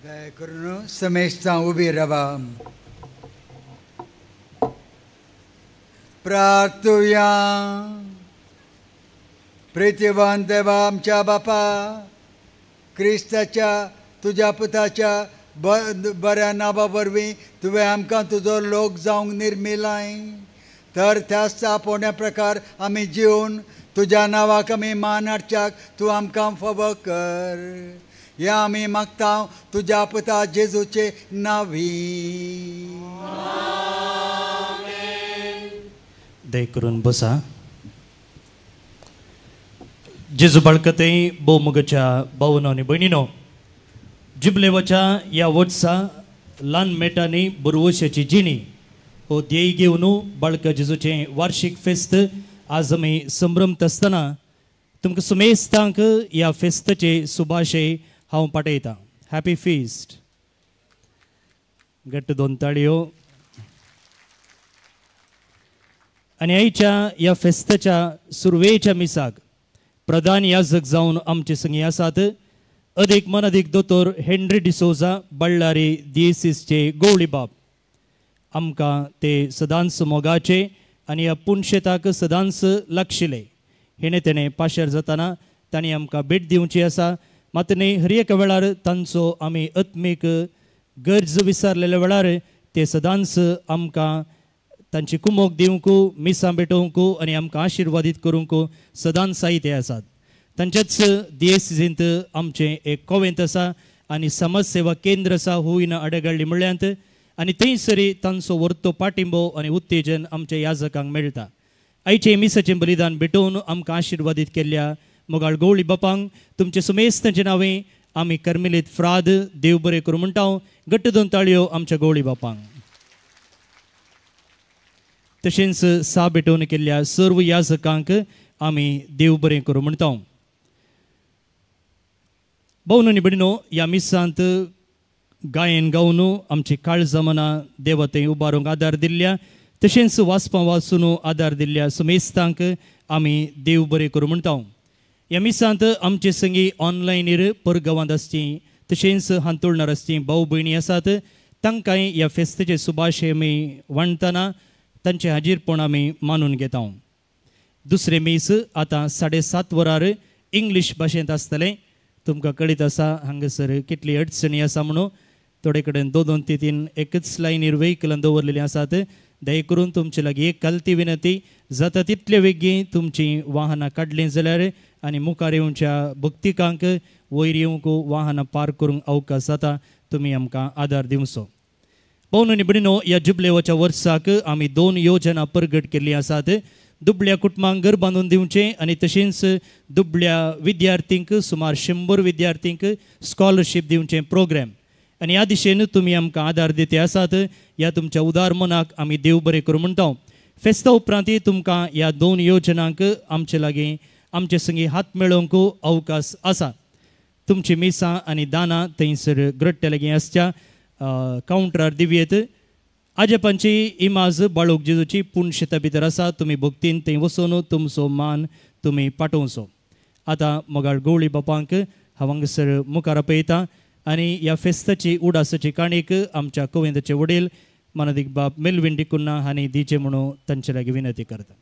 दया करून समेस्तां उबी रावा. प्रार्थुया. प्रितीवान देवा आमच्या बापा, क्रिस्ताच्या तुज्या पुताच्या बऱ्या नांवा वरवीं तुवें आमकां तुजो लोक जावंक निर्मिलाय, तर त्याच आपोवण्या प्रकार आमी जिवन तुज्या नांवाक आमी मान हाडच्याक तूं आमकां फावो कर. ह्या आमी मागता तुज्या पुता जेजूचे नांवी. दया करून बसा. जेजू बाळकते भोवमोगाच्या भावनो आनी भयणीनो, जिबलेवाच्या ह्या वर्सा ल्हान मेटांनी बुरवशाची जिणी हो ध्येय घेवन बाळका जेजूचें वार्षीक फेस्त आज आमी संभ्रमत आसतना तुमकां सुमेस्तांक ह्या फेस्ताचे सुभाशे हांव पाठयतां. Happy feast. घट्ट दोन ताळयो. आनी आयच्या ह्या फेस्ताच्या सुरवेच्या मिसाक प्रधान याजक जावन आमचे संगी आसात अदीक मनादीक दोतोर हेनरी डिसोजा, बळ्ळारी दियेसीसचे गवळी बाब. आमकां ते सदांच मोगाचे आनी ह्या पुनशेताक सदांच लागशिले. हेणे तेणें पाशेर जाताना तांणी आमकां भेट दिवची आसा. मात न्ही हर एका वेळार तांचो आमी आत्मीक गरज विसरलेल्या वेळार ते सदांच आमकां तांची कुमोक दिवंक, मिसां भेटोवंक आनी आमकां आशिर्वादीत करूंक सदांच साहित्य आसात. तांच्याच दियेसींत आमचें एक कोवेंत आसा आनी समाज सेवा केंद्र आसा हुयना अडगळ्ळी म्हळ्यांत, आनी थंयसरी तांचो वर्तो पाठिंबो आनी उत्तेजन आमच्या याजकांक मेळटा. आयचें मिसाचें बलिदान भेटोवन आमकां आशिर्वादीत केल्ल्या मोगाळ गवळी बापांक तुमचे सुमेस्तांचे नांवे आमी कर्मेलीत फ्राद देव बरें करूं म्हणटा. घट्ट दोन ताळयो आमच्या गवळी बापांक. तशेंच सा भेटोवन केल्ल्या सर्व याजकांक आमी देव बरें करूं म्हणटा. भोवन आनी भयणीनो, ह्या मिसांत गायन गावन आमची काळजां मनां देवा थंय उबारूंक आदार दिल्ल्या, तशेंच वाचपां वाचून आदार दिल्ल्या सुमेस्तांक आमी देव बरें करूं म्हणटा. ह्या मिसांत आमचे संगी ऑनलायनीर परगांवांत आसची तशेंच हांतुळणार आसची भाव भयणी आसात, तांकांय ह्या फेस्ताचे सुभाशे आमी वांटतना तांचें हाजीरपण आमी मानून घेता. दुसरें मीस आतां 7:30 वरार इंग्लीश भाशेंत आसतलें. तुमकां कळीत आसा हांगासर कितली अडचणी आसा म्हणून थोडे कडेन 2 2 3 3 एकच लायनीर व्हेकलां दवरलेलीं आसात. दया करून तुमचे लागीं एक कालती विनंती, जाता तितले वेगीं तुमचीं वाहनां काडलीं जाल्यार आनी मुखार येवच्या भक्तिकांक वयर येवंक वाहनां पार्क करूंक अवकाश जाता. तुमी आमकां आदार दिवचो. भोवन आनी भयणीनो, ह्या जुबलेवाच्या वर्साक आमी 2 योजना परगट केल्ली आसात. दुबळ्या कुटुंबांक घर बांदून दिवचें आनी तशेंच दुबळ्या विद्यार्थींक सुमार 100 विद्यार्थींक स्कॉलरशीप दिवचें प्रोग्राम. आनी ह्या दिशेन तुमी आमकां आदार दिते आसात. ह्या तुमच्या उदार मनाक आमी देव बरें करूं म्हणटा. फेस्ता उपरांतय तुमकां ह्या 2 योजनांक आमचे लागीं आमचे संगी हात मेळोवंक अवकाश आसा. तुमची मिसां आनी दानां थंयसर ग्रट्ट्या लागीं आसच्या कावंटरार दिवयेत. आजेपांची इमाज बाळूक जेजूची पुणशेता भितर आसा. तुमी भक्तीन थंय वचून तुमचो मान तुमी पाठोवचो. आतां मोगाळ गवळी बापांक हांव हांगासर मुखार आपयता आनी ह्या फेस्ताची उडासाची काणीक आमच्या कोवेंदाचे वडील मानादीक बाब मेलविन डिकुन्ना हांणी दिवचें म्हणून तांचे लागीं विनंती करता.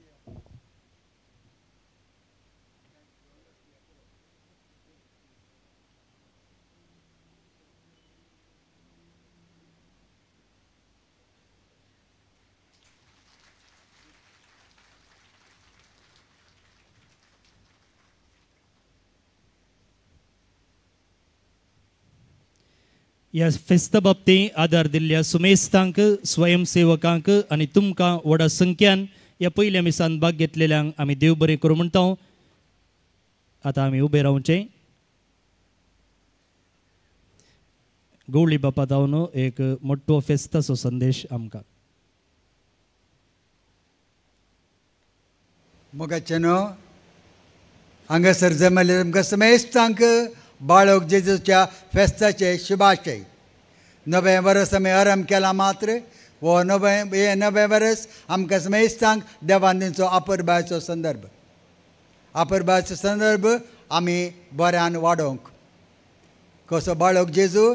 ह्या फेस्ता बाबतींत आदार दिल्ल्या सुमेस्तांक स्वयंसेवकांक आनी तुमकां व्हडा संख्यान ह्या पयल्या मिसान भाग घेतलेल्यांक आमी देव बरें करूं म्हणटा. आतां आमी उबे रावचें. गवळी बापा जावन एक मोटो फेस्ताचो संदेश आमकां. मोगाचें न्हू हांगासर जमले तुमकां समेस्तांक बाळक जेजूच्या फेस्ताचे शुभाशय. नवें वर्स आमी आरंभ केला मात्र हो नवें हें नवें वर्स आमकां समेस्तांक देवान दिवचो आपुरबायेचो संदर्भ. आपुरबायेचो संदर्भ आमी बऱ्यान वाडोवंक कसो बाळक जेजू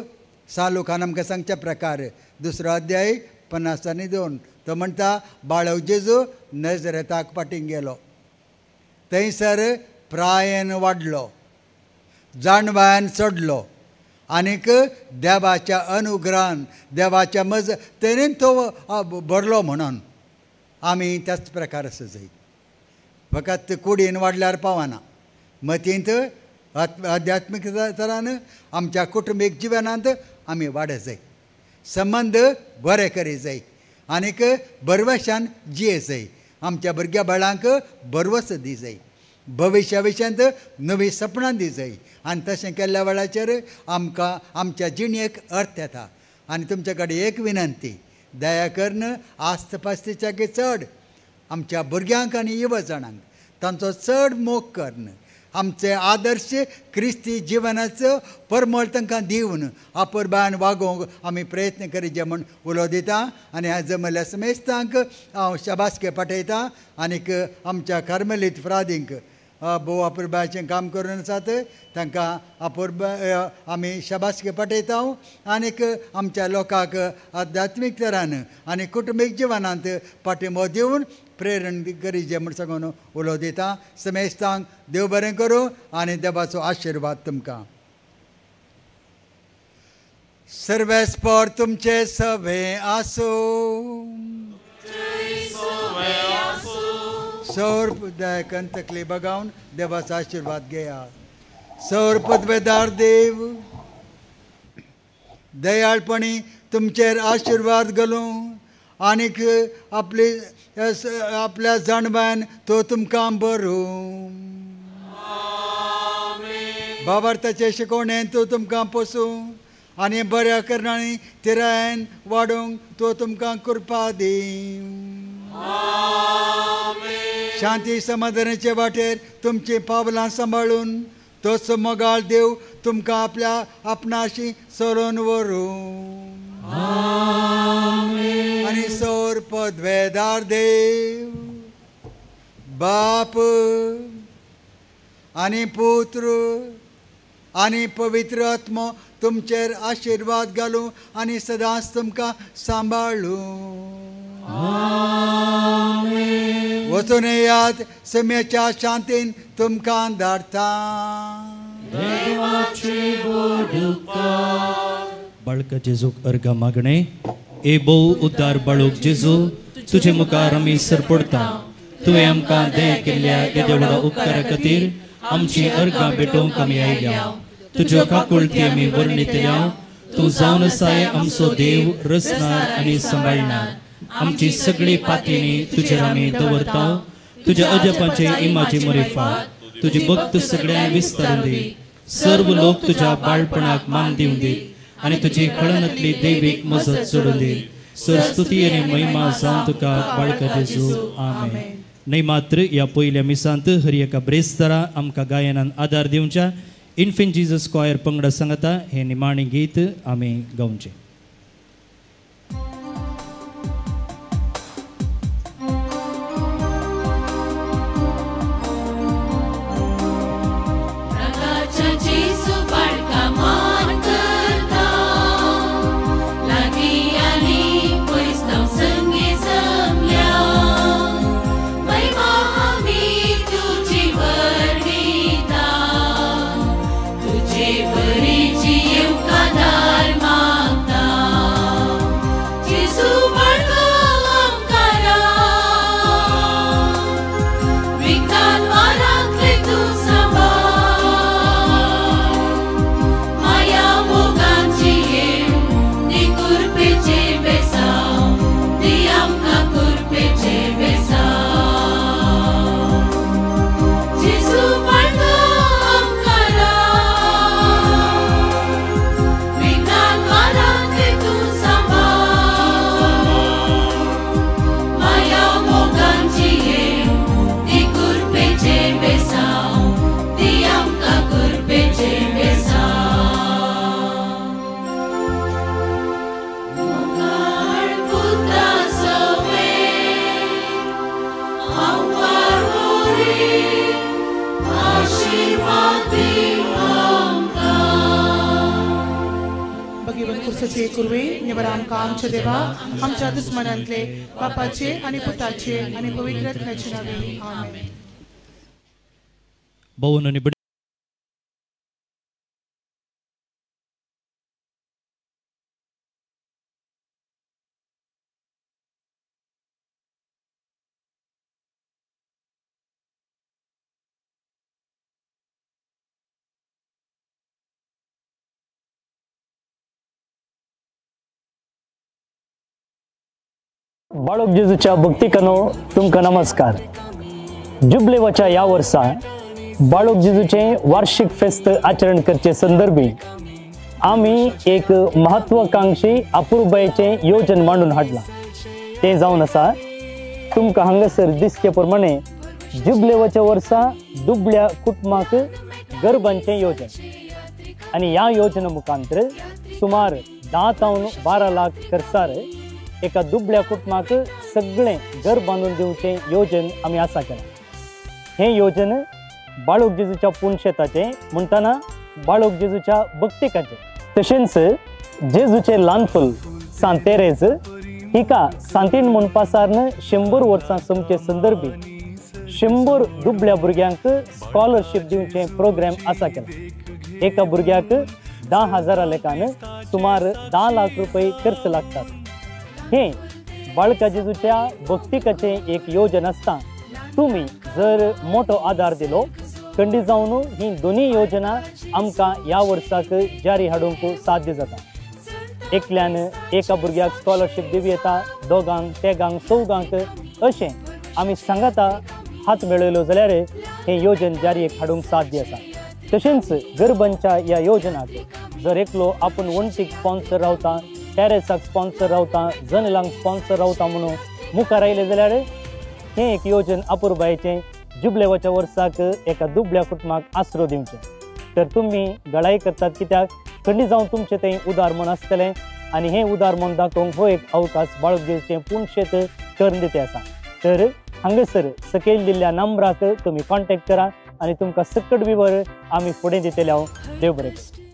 सालुखान आमकां सांगच्या प्रकार 2 अध्याय 50 आनी 2 तो म्हणटा बाळक जेजू नजरेताक फाटीं गेलो थंयसर प्रायेन वाडलो जाणवायन चडलो आनीक देवाच्या अनुग्रहान देवाच्या मज तेणेन तो भरलो म्हणून आमी त्याच प्रकार आसा जाय. फकत कुडीन वाडल्यार पावना मतींत आध्यात्मीक तरान आमच्या कुटुंबीक जिवनांत आमी वाडत जाय. संबंद बरे करी जाय आनीक बरवशान जिये जाय. आमच्या भुरग्या बाळांक बरवस दी जाय. भविश्या विशयांत नवी सपनां दी जाय आनी तशें केल्ल्या वेळाचेर आमकां आमच्या जिणेक अर्थ येता. आनी तुमचे कडेन एक विनंती दया करून आस्तपास्तीच्याकी चड आमच्या भुरग्यांक आनी युवा जाणांक तांचो चड मोग करून आमचे आदर्श क्रिस्ती जिवनाचो परमळ तांकां दिवन आपुरबायेन वागोवंक आमी प्रयत्न करीत म्हूण उलो दिता. आनी ह्या जमल्या समेस्तांक हांव शाबासके पाठयता आनीक आमच्या कार्मेलीत फ्रादींक भोव आपुरबायेचें काम करून आसात तांकां आपुरबाय आमी शाबासके पाठयता. आनीक आमच्या लोकांक आध्यात्मीक तरान आनी कुटुंबीक जिवनांत पाठिंबो दिवन प्रेरण करीत म्हूण सांगून उलो दिता. समेस्तांक देव बरें करूं आनी देवाचो आशिर्वाद तुमकां. सर्वेस्पर तुमचे सवे आसूं. सौर दायकन तकली बगावन देवाचो आशिर्वाद घेया. सौर पदवेदार देव दयाळपणी तुमचेर आशिर्वाद घालूं आनीक आपली आपल्या जाणवान तो तुमकां बरूं. बाबार्थाचे शिकवणेन तो तुमकां पोसूं आनी बऱ्या करणांनी तिरायन वाडोवंक तो तुमकां कृपा दी. शांती समाधानाचे वाटेर तुमची पावलां सांबाळून तोच मोगाळ देव तुमकां आपल्या आपणाशी सोरोन व्हरूं. आनी सौर पदवेदार देव बाप आनी पुत्र आनी पवित्र आत्मो तुमचेर आशिर्वाद घालूं आनी सदांच तुमकां सांबाळूं. वचून येयात सम्याच्या शांतीन तुमकां धाडटा. बाळका जेजूक अर्घा मागणे. ए भोव उद्धार बाळूक जेजू तुजे मुखार आमी सरपडटा. तुवें आमकां दया केल्ल्या येद्या व्हडा उपकारा खातीर आमची अर्घां भेटोवंक आमी आयल्या. तुज्यो काकुळटी आमी वर्णितल्या. तूं जावन आसाय आमचो देव रचणार आनी सांबाळणार. आमची सगळी पातयेनी तुजेर आमी दवरता. तुज्या अजपाचे इमाची मरिफात तुजी भक्त सगळ्यांक विस्तारून दी. सर्व लोक तुज्या बाळपणाक मान दिवन दी आनी तुजी खळनातली देवीक मजत सोडून दी. सर स्तुती आनी महिमा जावन तुका बाळका जेजू. आमेन. न्हय मात्र ह्या पयल्या मिसांत हर एका ब्रेस्तारा आमकां गायनान आदार दिवच्या इन्फेंट जीजस क्वायर पंगडा सांगता हें निमाणें गीत आमी गावचें. कुर्वे निवर आमकां आमच्या देवा आमच्या दुस्मनांतले बापाचे आनी पुताचे आनी पवित्र आत्म्याचे नांवान. आमेन. भोवन आनी बाळक जेजूच्या भक्तिकानो तुमकां नमस्कार. जुबलेवाच्या ह्या वर्सा बाळक जेजूचें वार्षिक फेस्त आचरण करचे संदर्भी आमी एक महत्वाकांक्षी अपुरबायेचें योजन मांडून हाडलां. तें जावन आसा तुमकां हांगासर दिसचे प्रमाणे जुबलेवाच्या वर्सा दुबळ्या कुटुंबाक गरबांचें योजन आनी ह्या योजना मुखांतर सुमार 10 तावन 12 लाख खर्चार एका दुबळ्या कुटुंबाक सगळें घर बांदून दिवचें योजन आमी आसा केलां. हें योजन बाळक जेजूच्या पुनशेताचें म्हणटना बाळक जेजूच्या भक्तिकाचें तशेंच जेजूचें ल्हान फूल सांत तेरेज हिका सांतीन म्हूण पासारन 100 वर्सां सोमचे संदर्भी 100 दुबळ्या भुरग्यांक स्कॉलरशीप दिवचें प्रोग्राम आसा केलां. एका भुरग्याक 10,000 लेखान सुमार 10 लाख रुपये खर्च लागतात. हें बाळका जेजूच्या भक्तिकाचें एक योजन आसता. तुमी जर मोठो आदार दिलो खंडीत जावन ही दोनूय योजना आमकां ह्या वर्साक जारी हाडूंक साध्य जाता. एकल्यान एका भुरग्याक स्कॉलरशीप दिवं येता, दोगांक, तेगांक, चौगांक अशें आमी सांगाता हात मेळयलो जाल्यार हें योजन जारी हाडूंक साध्य आसा. तशेंच गरबांच्या ह्या योजनाक जर एकलो आपूण वण्टीक स्पॉन्सर रावता, टॅरेसाक स्पॉन्सर रावता, जनेलांक स्पॉन्सर रावता म्हणून मुखार आयलें जाल्यार हें एक योजन अपुरबायेचें जुबलेवाच्या वर्साक एका दुबळ्या कुटुंबाक आसरो दिवचें. तर तुमी गळाई करतात कित्याक खंडीत जावन तुमचें तें उदार मन आसतलें आनी हें उदार मन दाखोवंक हो एक अवकाश बाळक जेजूचें पुनशेत करून दिते आसा. तर हांगासर सकयल दिल्ल्या नंबराक तुमी कॉन्टेक्ट करा आनी तुमकां सकट विवर आमी फुडें दितले. हांव देव बरें करूं.